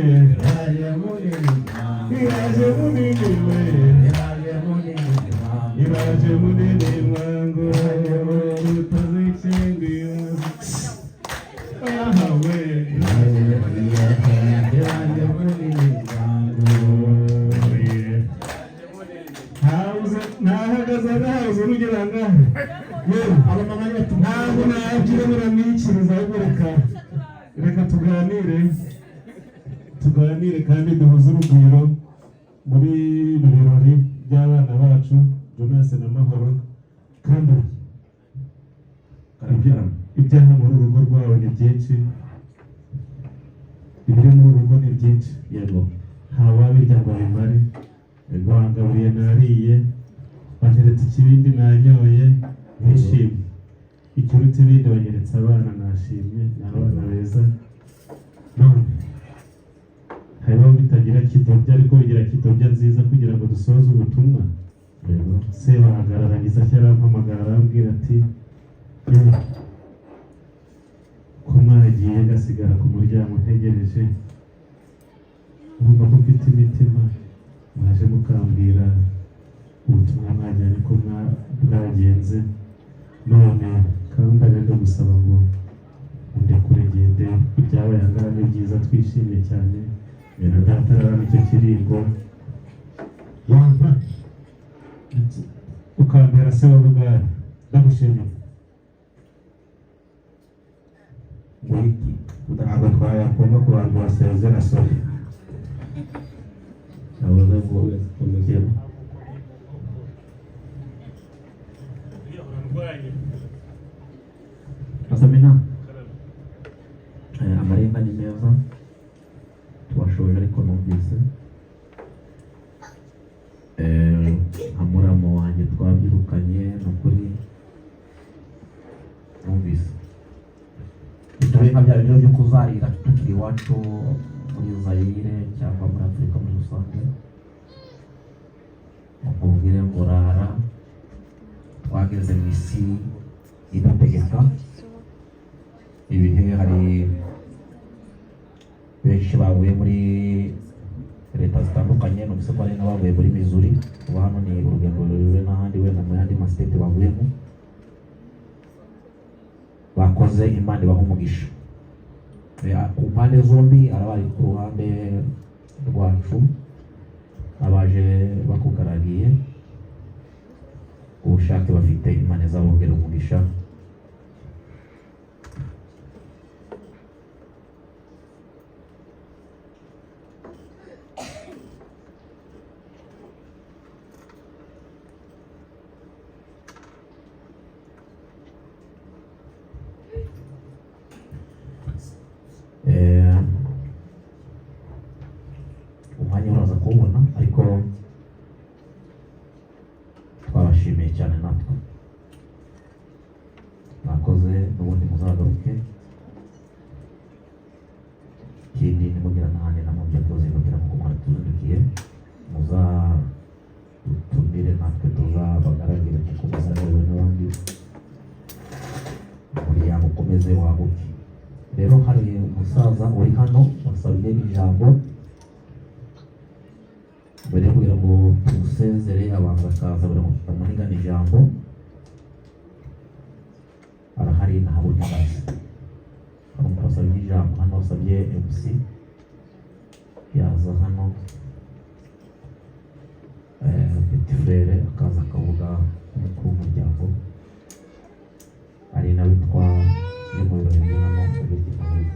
Iraje munini mwango. Iraje munini we! Iraje munini mwango. Iraje munini mwango, utazicengwa. Ahawe! Iraje munini mwango. Habuze nahagaze, nahabuze urugero ahangaha. Yewe, ntabwo nabyina, muramwikiriza, ahubwo reka tuganire kandi duhuze urugwiro muri ibi birori by'abana bacu Jonas na Mahoro. Kandi ibyaha muri uru rugo rwawe ni byinshi, ibiri muri uru rugo ni byinshi. Yego. Ntawabirya ngo abimare. Wangaburiye nariye, banyeretse ikibindi nanyoye nishimye, ikiruta ibindi banyeretse abana nashimye, ni abana beza. None hariho bitagira kidobya, ariko bigira kidobya nziza kugira ngo dusoze ubutumwa. Yego. Sebahagarara arangiza atya, arampamagara arambwira ati: "Yewe, ko mwagiye ngasigara ku muryango ntegereje, urumva ko mfite imitima, mwaje mukambwira ubutumwa mwajyanye ko bwagenze. None kandi rero gusaba ngo undekure ngende, ibyabaye aha ngaha ni byiza, twishimye cyane. Data ararama icyo kiringo, wampa ukambera se wa bugari, ndagushimiye." Wiki. Ntabwo twayakoma ku bantu basezera, sorry. Navuze ngo Komeza. Yego. Asamina, amarenga ni meza, tubashoje, ariko numvise nka muramu wanjye twabyirukanye. Ni ukuri numvise tube nka bya biryo byo kuzarira tukiri iwacu muri Zayire cyangwa muri Afurika muri rusange. Mukubwire ngo rara twageze mu isi idutegeka ibihe. Hari benshi bavuye muri leta zitandukanye, numvise ko hari n'abavuye muri Missouri. Kuba hano ni urugendo rurerure, n'ahandi wenda mu yandi ma state bavuyemo. Bakoze, Imana ibaha umugisha. Ku mpande zombi, arabari ku ruhande rwacu, abaje bakugaragiye, ubushake bafite, Imana izabongera umugisha. Umwanya uraza kuwubona, ariko twabashimiye cyane natwe. Mwakoze, n'ubundi muzagaruke. Ikindi, nimugira n'ahandi namwe mujya tuzindukira nk'uko mwatuzindukiye, muzadutumire natwe tuzabagaragire kuko muzaberewe n'abandi. Umuryango ukomeze waguke. Rero hari umusaza uri hano wasabye ijambo mbere yo kugira ngo tumusezere, abanza akaza kugira ngo tutamunigana ijambo. Arahari, ntahabonye akazi. Hari umuntu wasabye ijambo hano, wasabye MC, yaza hano, petit frère akaza akavuga nk'umukuru w'umuryango, ari nawe witwa yo mu birori biri hano, agira ikintu avuga.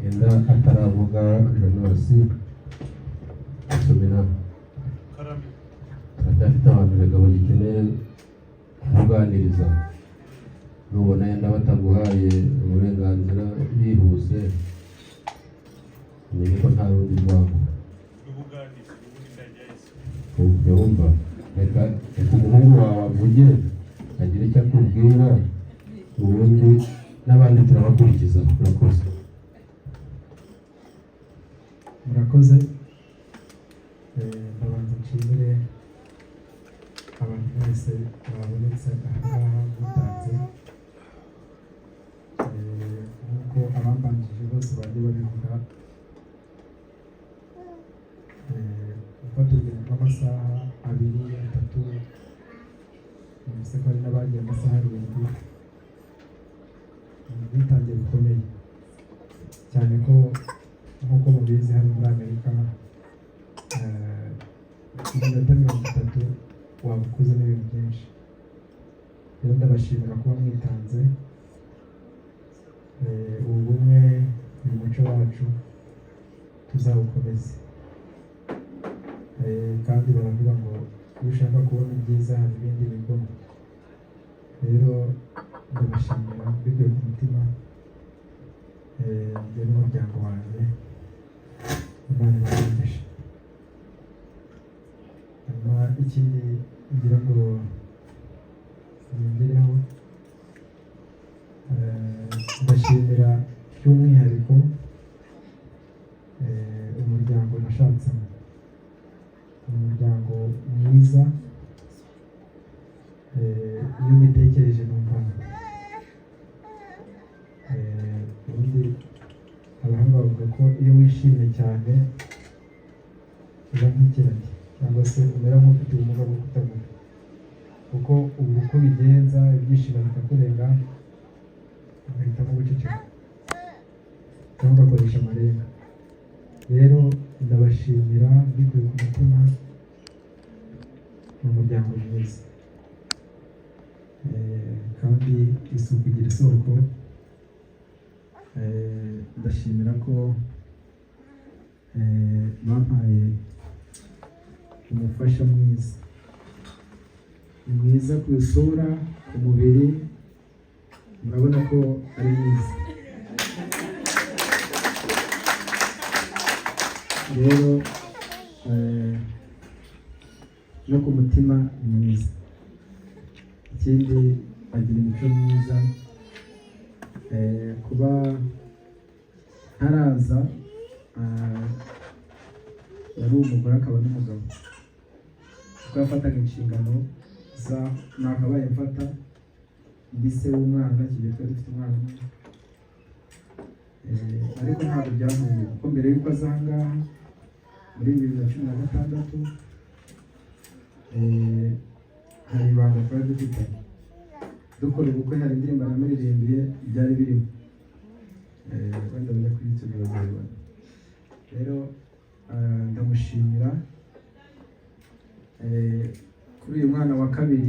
Yenda ataravuga, Jonas Somina, turacyafite abantu rega bagikeneye kukuganiriza. Nubona yenda bataguhaye uburenganzira bihuse, umenye ko nta rundi rwango wumva. Reka reka umuhungu wawe avuge, agire icyo akubwira, ubundi n'abandi turabakurikiza. Urakoze. Murakoze. Ndabanza nshimire abantu mwese babonetse aha ngaha mutanze. Nk'uko abambanjije bose bagiye babivuga, gufata urugendo rw'amasaha 2, 3, numvise ko hari n'abagiye amasaha 7, ni ubwitange bukomeye cyane, ko nk'uko mubizi hano muri Amerika, iminota 30 waba ukozemo ibintu byinshi. Rero ndabashimira kuba mwitanze. Ubu bumwe, uyu muco wacu tuzawukomeze. Kandi baravuga ngo iyo ushaka kubona ibyiza hari ibindi bigomwa. Rero ndabashimira mbikuye ku mutima. Njye n'umuryango wanjye, Imana ibahe. Hanyuma ikindi ngira ngo nongereho, ndashimira by'umwihariko umuryango nashatsemo. Ni umuryango mwiza. Iyo mbitekereje numva ubundi abahanga bavuga ko iyo wishimye cyane uba nk'ikiragi, cyangwa se umera nk'ufite ubumuga bwo kutavuga, kuko ubu uko bigenza ibyishimo bikakurenga, ugahitamo guceceka cyangwa ugakoresha amarenga. Rero ndabashimira mbikuye ku mutima, ni umuryango mwiza. Kandi isuku igira isoko. Ndashimira ko Bampaye umufasha mwiza, ni mwiza ku isura, ku mubiri, murabona ko ari mwiza. Rero no ku mutima ni mwiza. Ikindi, agira imico myiza. Kuba ntaraza, yari umugore akaba n'umugabo, kuko yafataga inshingano za nakabaye mfata ndi se w'umwana. Icyo gihe twari dufite umwana umwe. Ariko ntabwo byantunguye, kuko mbere y'uko aza aha ngaha muri 2016, hari ibanga twari dufitanye. Dukora ubukwe, hari indirimbo namuririmbiye, byari birimo. Wenda bajya kuri YouTube bazabibona. Rero ndamushimira. Kuri uyu mwana wa kabiri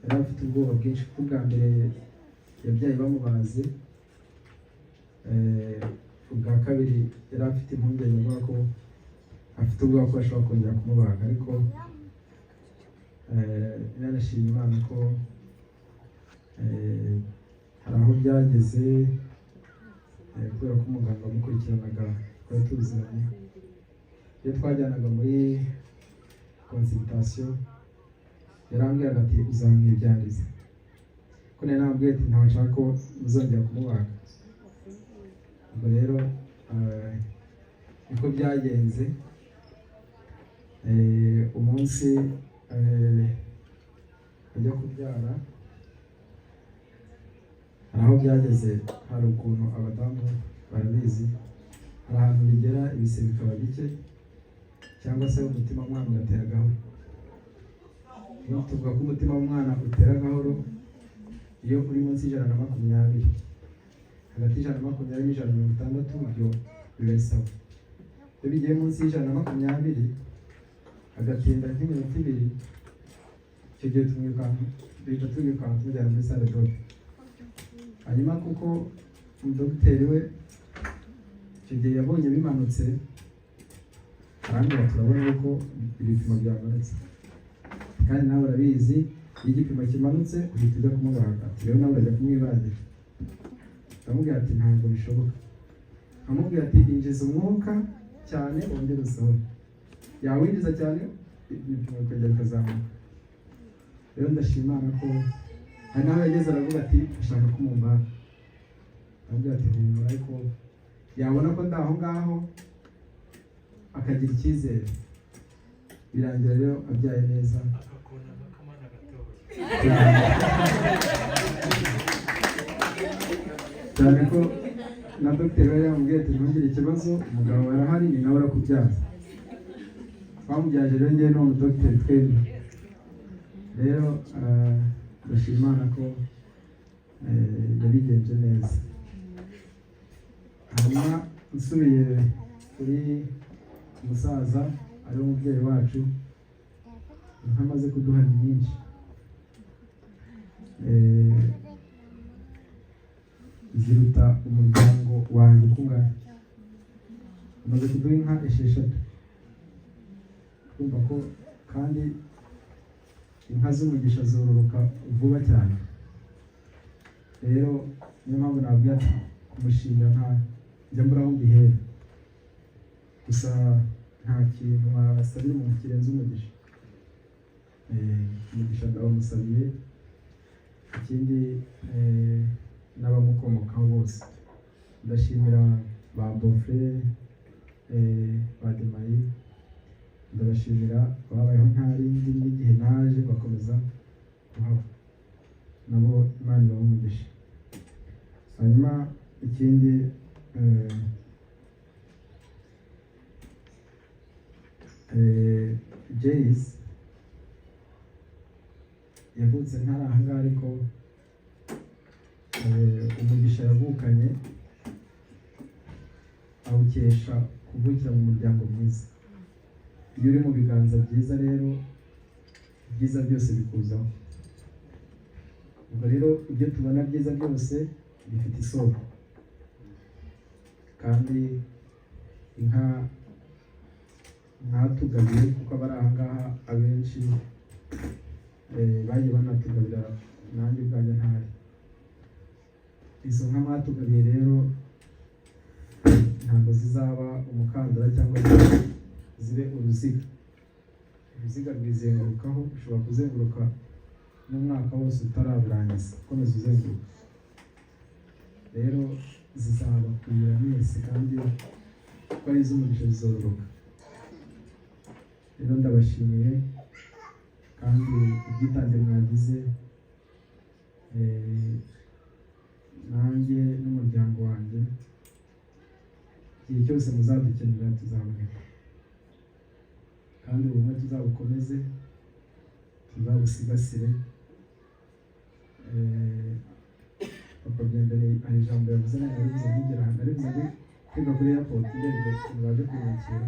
yari afite ubwoba bwinshi, kuko ubwa mbere yabyaye bamubaze. Ubwa kabiri yari afite impungenge, avuga ko afite ubwoba ko bashobora kongera kumubaga, ariko yanashima Imana ko hari aho byageze, kubera ko umuganga wamukurikiranaga twari tuziranye. Iyo twajyanaga muri consultation, yarambwiraga ati: "Uzamwibyariza," ko nari namubwiye ati: "Ntawe nshaka ko muzongera kumubaga." Ubwo rero niko byagenze. Umunsi ajya kubyara, hari aho byageze, hari ukuntu abadamu barabizi, hari ahantu bigera ibise bikaba bike, cyangwa se umutima w'umwana ugatera gahoro. Iyo tuvuga ko umutima w'umwana utera gahoro iyo uri munsi y'120, hagati y'120 n'160, ibyo biba ari sawa. Iyo bigiye munsi y'120, agatinda nk'iminota 2, icyo gihe tumwirukanka, duhita tumwirukanka tumujyana muri salle d'op. Hanyuma kuko umudogiteri we icyo gihe yabonye bimanutse, arambwira: "Turabona yuko ibipimo byamanutse, kandi nawe urabizi, iyo igipimo kimanutse uhita ujya kumubaga." Ati: "Rero nawe urajya kumwibagira." Ndamubwira ati: "Ntabwo bishoboka." Amubwira ati: "Injiza umwuka cyane, wongere usohore." Yawinjiza cyane, ibipimo bikongera bikazamuka. Rero ndashima Imana ko hari n'aho yageze aravuga ati: "Ashaka ko mumbaga." Aramubwira ati: "Humura." Ariko yabona ko ndi aho ngaho akagira icyizere. Birangira rero abyaye neza. Agakona nk'akamana gatoya. Cyane cyane ko na dogiteri we yamubwiye ati: "Ntugire ikibazo, umugabo arahari, ni nawe urakubyaza." Twamubyaje rero njyewe n'uwo mudogiteri twembi. Rero ndashima Imana ko yabigenje neza. Hanyuma nsubiye kuri umusaza, ari we umubyeyi wacu, inka amaze kuduha ni nyinshi. Ziruta umuryango wanjye uko ungana. Amaze kuduha inka 6. Kumva ko kandi inka z'umugisha zororoka vuba cyane. Rero niyo mpamvu nababwira ati kumushimira nta njya mbura aho mbihera. Gusa nta kintu wasabira umuntu kirenze umugisha. Umugisha ndawumusabiye. Ikindi, n'abamukomokaho bose, ndashimira ba beau-frère, ba Demayi, ndabashimira babayeho ntari ndi n'igihe naje bakomeza kuhaba, nabo Imana ibahe umugisha. Hanyuma ikindi, Jayce yavutse ntari aha ngaha, ariko umugisha yavukanye awukesha kuvukira mu muryango mwiza. Iyo uri mu biganza byiza rero, ibyiza byose bikuzaho. Ubwo rero ibyo tubona byiza byose bifite isoko, kandi Inka mwatugabiye, kuko abari aha ngaha abenshi bagiye banatugabira, nanjye ubwanjye ntahari. Izo nka mwatugabiye rero ntabwo zizaba umukandara cyangwa ngo zibe uruziga. Uruziga rwizengurukaho, ushobora kuzenguruka n'umwaka wose utararurangiza, ukomeza uzenguruka. Rero zizabakwira mwese, kandi kuko ari iz'umugisha zizororoka. Rero ndabashimiye, kandi ubwitange mwagize, nanjye n'umuryango wanjye, igihe cyose muzadukenera tuzaboneka, kandi ubumwe tuzabukomeze, tuzabusigasire. Papa Byendere hari ijambo yavuze, nanjye narivuze nkigera aha, narivuze ndi kwiga kuri airport, ndebye ukuntu baje kunyakira.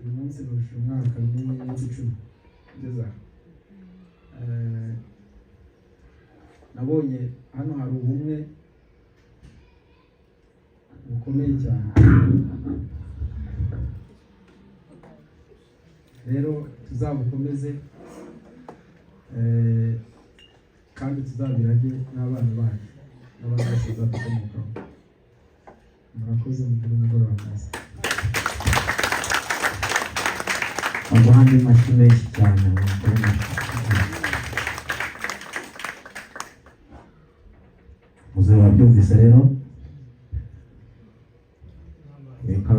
Uyu munsi nujuje umwaka n'iminsi 10 ngeze aha. Nabonye hano hari ubumwe bukomeye cyane. Rero tuzabukomeze, kandi tuzabirage n'abana bacu n'abandi bose bazadukomokaho. Murakoze, mugire umugoroba mwiza. Baguha andi mashyi menshi cyane, mukuru. Muzehe, wabyumvise rero. Reka,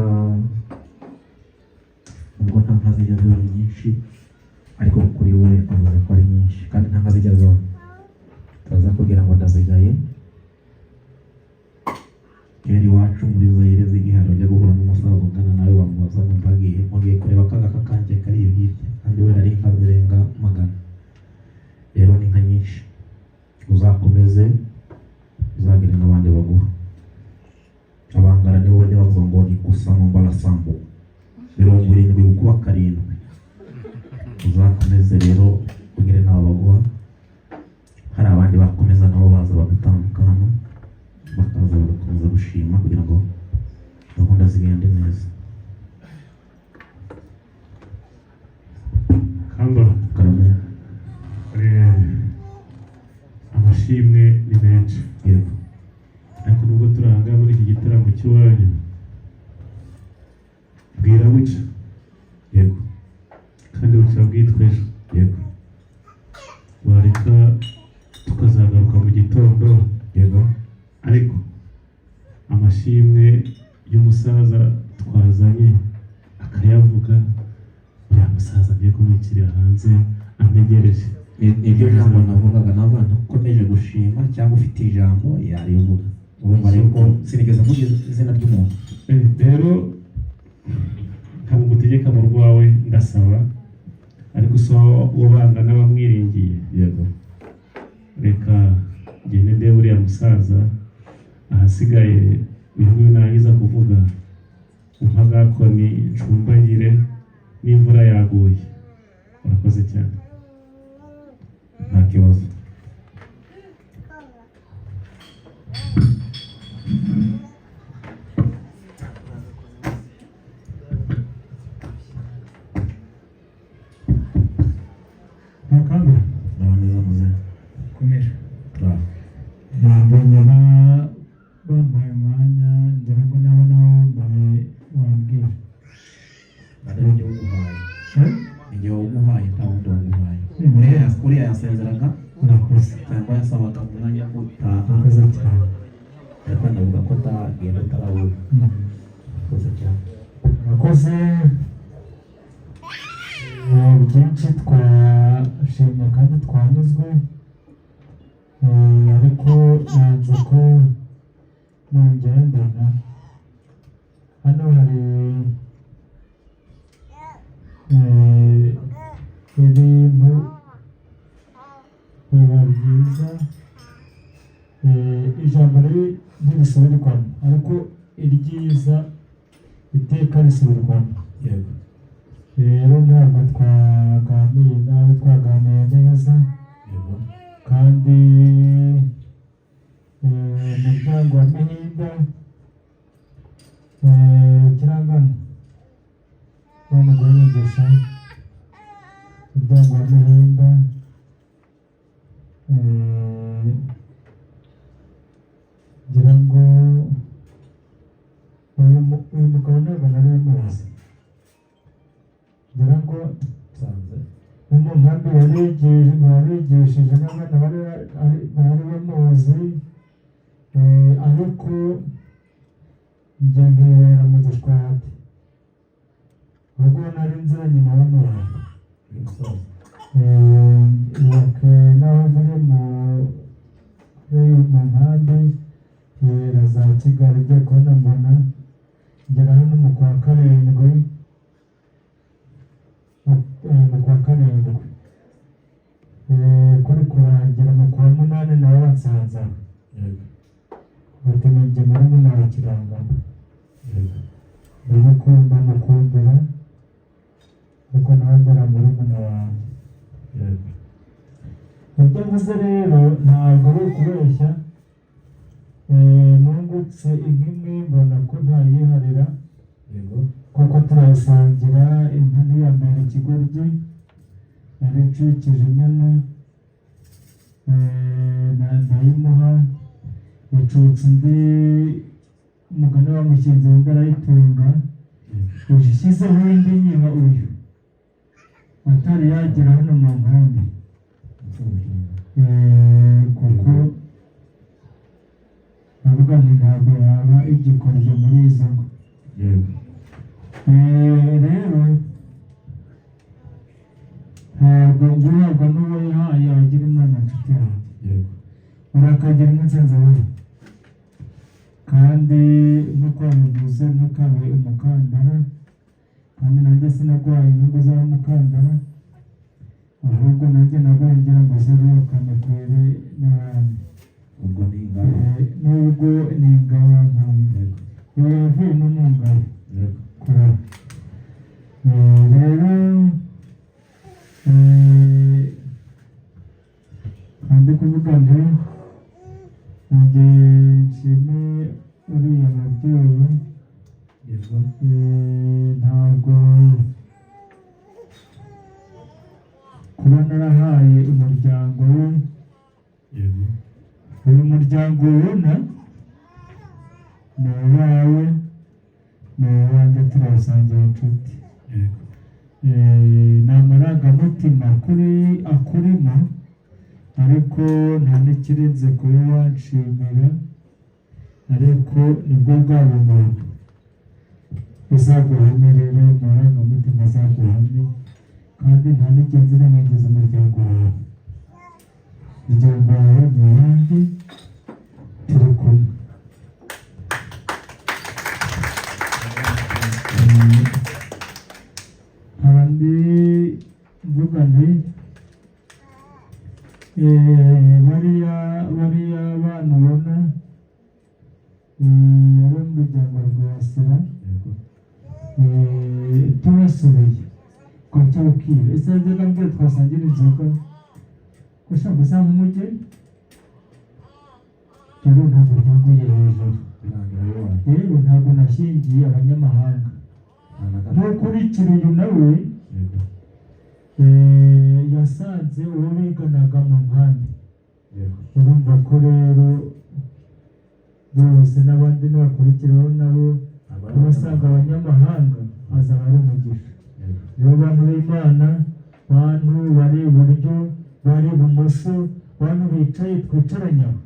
nubwo nta nka zijya ziba ari nyinshi, ariko kuri we avuze ko ari nyinshi, kandi nta nka zijya ziba, turaza kugira ngo ndazigaye. Kera iwacu muri Zayire z'igiharo, ujya guhura n'umusaza ungana nawe, wamubaza ngo mbagiye mugiye kureba akaga kanjye kari iyo hirya, kandi we ari inka zirenga 100. Rero ni inka nyinshi, uzakomeze uzagire n'abandi baguha. Abangara nibo bajya bavuga ngo ni gusa ngo barasambu 70 gukuba 7. Uzakomeze rero ugire n'abo baguha. Hari abandi bakomeza nabo baza bagatambuka hano, bakaza bagakomeza gushima kugira ngo gahunda zigende neza. Kamba. Karame. Amashimwe ni menshi. Yego. Ariko nubwo turi aha ngaha muri iki gitaramo cy'iwanyu, bwira bucya. Yego. Kandi bucya bwitwa ejo. Yego. Wareka tukazagaruka mu gitondo. Yego. Ariko amashimwe y'umusaza twazanye akayavuga, uriya musaza agiye kumwikirira hanze antegereje. Niryo jambo navugaga, navuga ntukomeje gushima cyangwa ufite ijambo yarivuga. Urumva rero ko sinigeze mvuga izina ry'umuntu. Rero ntabwo ngutegeka mu rwawe, ndasaba, ariko usaba uwo bangana bamwiringiye. Yego. Reka ngende ndebe uriya musaza, ahasigaye uyu nguyu narangiza kuvuga umpa agakoni ncumbagire n'imvura yaguye. Urakoze cyane. Nta kibazo. Ntakamba. Naho neza muzehe. Komera. Turaho. Mbonye bampaye umwanya, ngira ngo naba nawe wambaye wambwira. Ari njye uguhaye, ni njye waguhaye, nta wundi waguhaye. Uriya yasezeraga. Urakoze. Cyangwa yasabaga umwanya wo gutaha. Urakoze cyane. Ariko ndavuga ko atagenda atarabura. Urakoze cyane. Urakoze. Byinshi twashimye kandi twanyuzwe, ariko nanze ko nongendana hano hari ibintu biba byiza. Ijambo ribi ntirisubirwamo, ariko iryiza iteka risubirwamo. Yego. Rero ntabwo twaganiye nabi, twaganiye neza. Yego. Kandi umuryango wa Mihinda Kirangana, Imana iguhe umugisha. Umuryango wa Muhinda, ngira ngo uyu mugabo ntabwo nari muzi, ngira ngo Nsanze no mu nkambi yarigishije n'abana bari bamuzi, ariko njye nkibera mu Gishwati, ubwo nari nziranye nawe n'ubu. Uyu musaza. Naho muri mu nkambi yera za Kigali, ngiye kubona mbona ngera hano mu kwa karindwi, mu kwa karindwi kuri kurangira mu kwa munani nawe bansanza bati: "Ni njye murumuna wa Kirangana." Ndamukunda, mukundira, ariko nawe mbera murumuna wanjye. Ibyo mvuze rero ntabwo ari ukubeshya. Nungutse inka imwe, mbona ko ntayiharira kuko turayisangira. Inka ntiyambera ikigoryi, nari ncikije inyana, ndayimuha, icutse undi umugani wa mushinzi, undi arayitunga, uje ishyizeho indi nyiha uyu atari yagera hano mu nkambi. Kuko ndavuga nti ntabwo yaba igikoryo muri izo ngo. Rero ntabwo nguhabwa n'uwo yahaye agira imana. Nshuti yanjye, urakagira inka kandi nk'uko wabivuze, ntukabe umukandara, kandi nanjye sinarwaye inyungu z'abamukandara, ahubwo nanjye narwaye ngira ngo zororokane kwere n'abandi. Ubwo ni ingabo. Nubwo ni ingabo nkawe, yavuye no mu ngabo kuraba. Rero kandi kuvuga ngo nanjye nshime uriya mubyeyi. Ntabwo kuba narahaye umuryango we, uyu muryango ubona ni uwawe, ni uwanjye, turawusangira inshuti. Ni amarangamutima kuri akurimo, ariko nta n'ikirenze kuba wanshimira, ariko nibwo bwa bumuntu buzaguhame. Rero amarangamutima azaguhame, kandi nta n'igihe nzirengagiza umuryango wawe. Umuryango wawe ni uwanjye, turi kumwe. Nkaba ndi mvuga nti bariya bana ubona, abo mu muryango wa Rwasira, tubasubiye kwa Cyabukira, ese yajyaga ambwira twasangira inzoga ko ushaka usanga umugeni, rero ntabwo byanguye hejuru. Birangira bibaye. Rero ntabwo nashyingiye abanyamahanga. Nta na gato. N'ukurikira uyu nawe, yasanze uwo biganaga mu nkambi. Urumva ko rero bose n'abandi nibakurikiraho nabo kubasanga abanyamahanga azaba ari umugisha. Rero bantu b'Imana, bantu bari iburyo, bari ibumoso, bantu bicaye twicaranye aho,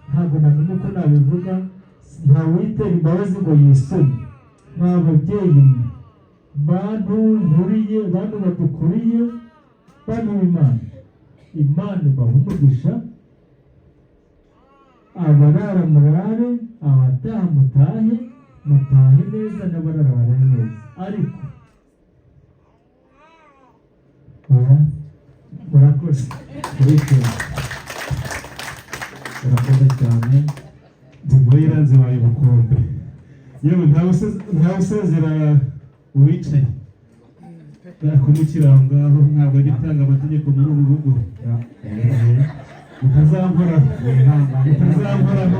ntabwo namenye uko nabivuga. Ntawitera imbabazi ngo yisome. Mwa babyeyi mwe, bantu nkuriye, bantu badukuriye, bantu b'Imana, Imana ibaha umugisha. Abarara murare, abataha mutahe, mutahe neza, n'abarara barare neza, ariko oya, murakoze. Turishimye, urakoze cyane. Ndimuyiranze wawe bukombe, yewe ntawe usezera uwicaye nakumukira aho ngaho, ntabwo ajya utanga amategeko muri uru rugo. Mutazankoraho, mutazankoraho.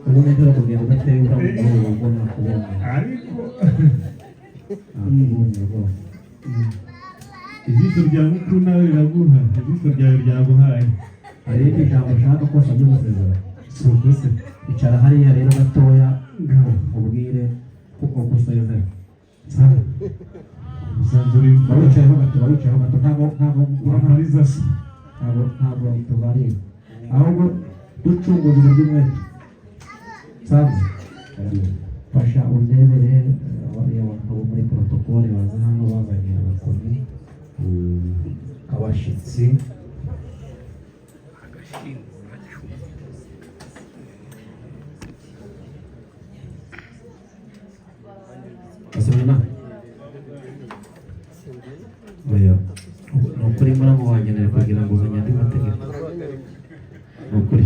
Ubundi nshobora kugenda udateye urabo muri ubu rugo, nakubonye. Ariko Nakubonye rwose. Ijisho rya mukuru nawe riraguha, ijisho ryawe ryaguhaye. Hari irindi jambo ushaka ko wasabye gusezera? Si uko se? Icara hariya rero gatoya, ubwire kuko gusezera. Sawa, usanzwe uri Wari wicayeho gato, wari wicayeho gato, ntabwo Wamariza se? Ntabwo tuganira, ahubwo ducunguza uburyo umwete. Nsanze fasha undebere bariya bantu bo muri protocole baza hano bazanye agakoni k'abashyitsi. Basomye oya, ni ukuri muramu wanjye kugira ngo uzanye andi mategeko, ni ukuri.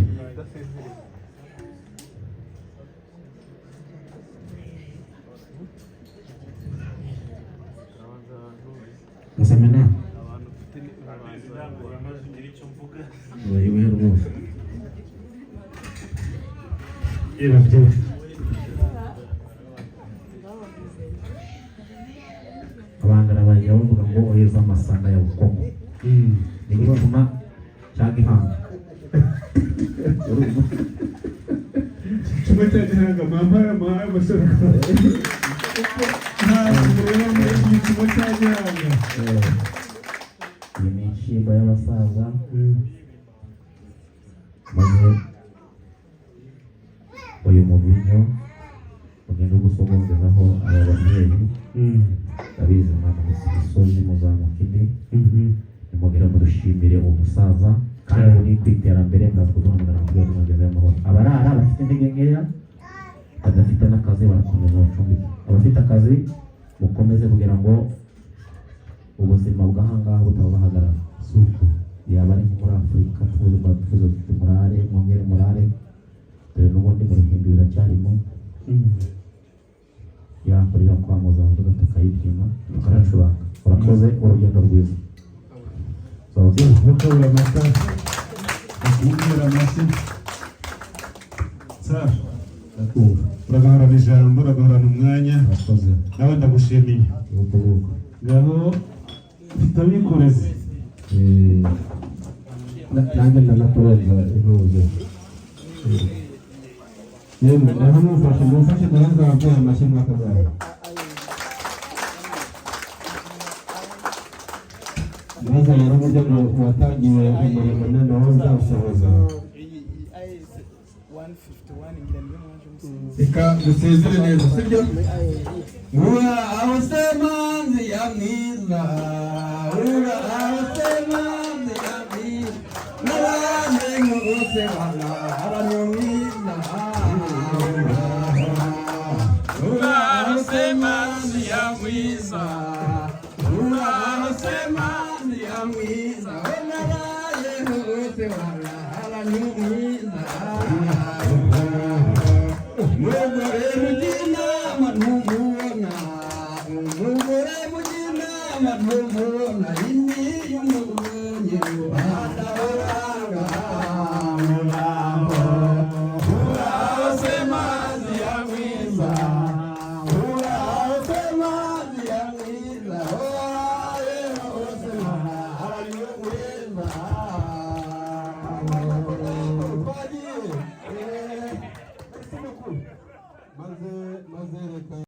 Gasamena, oya, oya rwose. Irabyo. Abangara bajya bavuga ngo oheza amasanga ya Bukongo ni igicuma cya Gihanga. Urumva? Kimwe cya Gihanga, mwambaye amahaye amashereka, ntabwo mureba muri igicuma cya Gihanga. Iyi ni inshyimbo y'abasaza, maze uyu muvinyo ugenda ugusogongezaho aba babyeyi. Ndabizi mwamanutse imisozi muzamuka indi, nimubwire mudushimire uwo musaza, kandi uri ku iterambere muraza kuduhamagara mu rwego rw'umugezayo amahoro. Abarara bafite intege nkeya, badafite n'akazi, barakomeza bacumbike. Abafite akazi mukomeze kugira ngo ubuzima bw'ahangaha butabahagarara. Yaba ari nko muri Afurika tuvuze tuvuze tuti murare mwongere murare, dore n'ubundi mu ruhimbi biracyarimo yakorera kwa muzavuga tukayibyina tukanacuranga. Urakoze, urugendo rwiza. Sawa sawa. Bakabura amata, bakumvira amashyi. Safi, Ndakumva. Uragahorana ijambo, uragahorana umwanya. Murakoze. Nawe ndagushimiye. Nuko nuko. Ngaho mfite abikorezi. Nanjye ndanakurenza intuze. Yemwe, naho mumfashe kurenza ababyeyi amashyi mwakabyaye. Maze rero uburyo ngo watangiye umurimo noneho uzawusohoza. Reka dusezere neza, sibyo? Ura aho semanzi ya mwiza, ura aho semanzi ya mwiza, n'abandi bose bana abantu mwiza. Ura aho semanzi ya mwiza, ura aho semanzi ya mwiza, n'abandi bose bana abantu mwiza. Umugore mujya inama ntumubona, umugore mujya inama ntumubona, indi y'umubonye adabaranga murambo. Urase mazi ya mwiza, urase mazi ya mwiza, oraye hose haranyugwiza. Twagiye. Maze reka.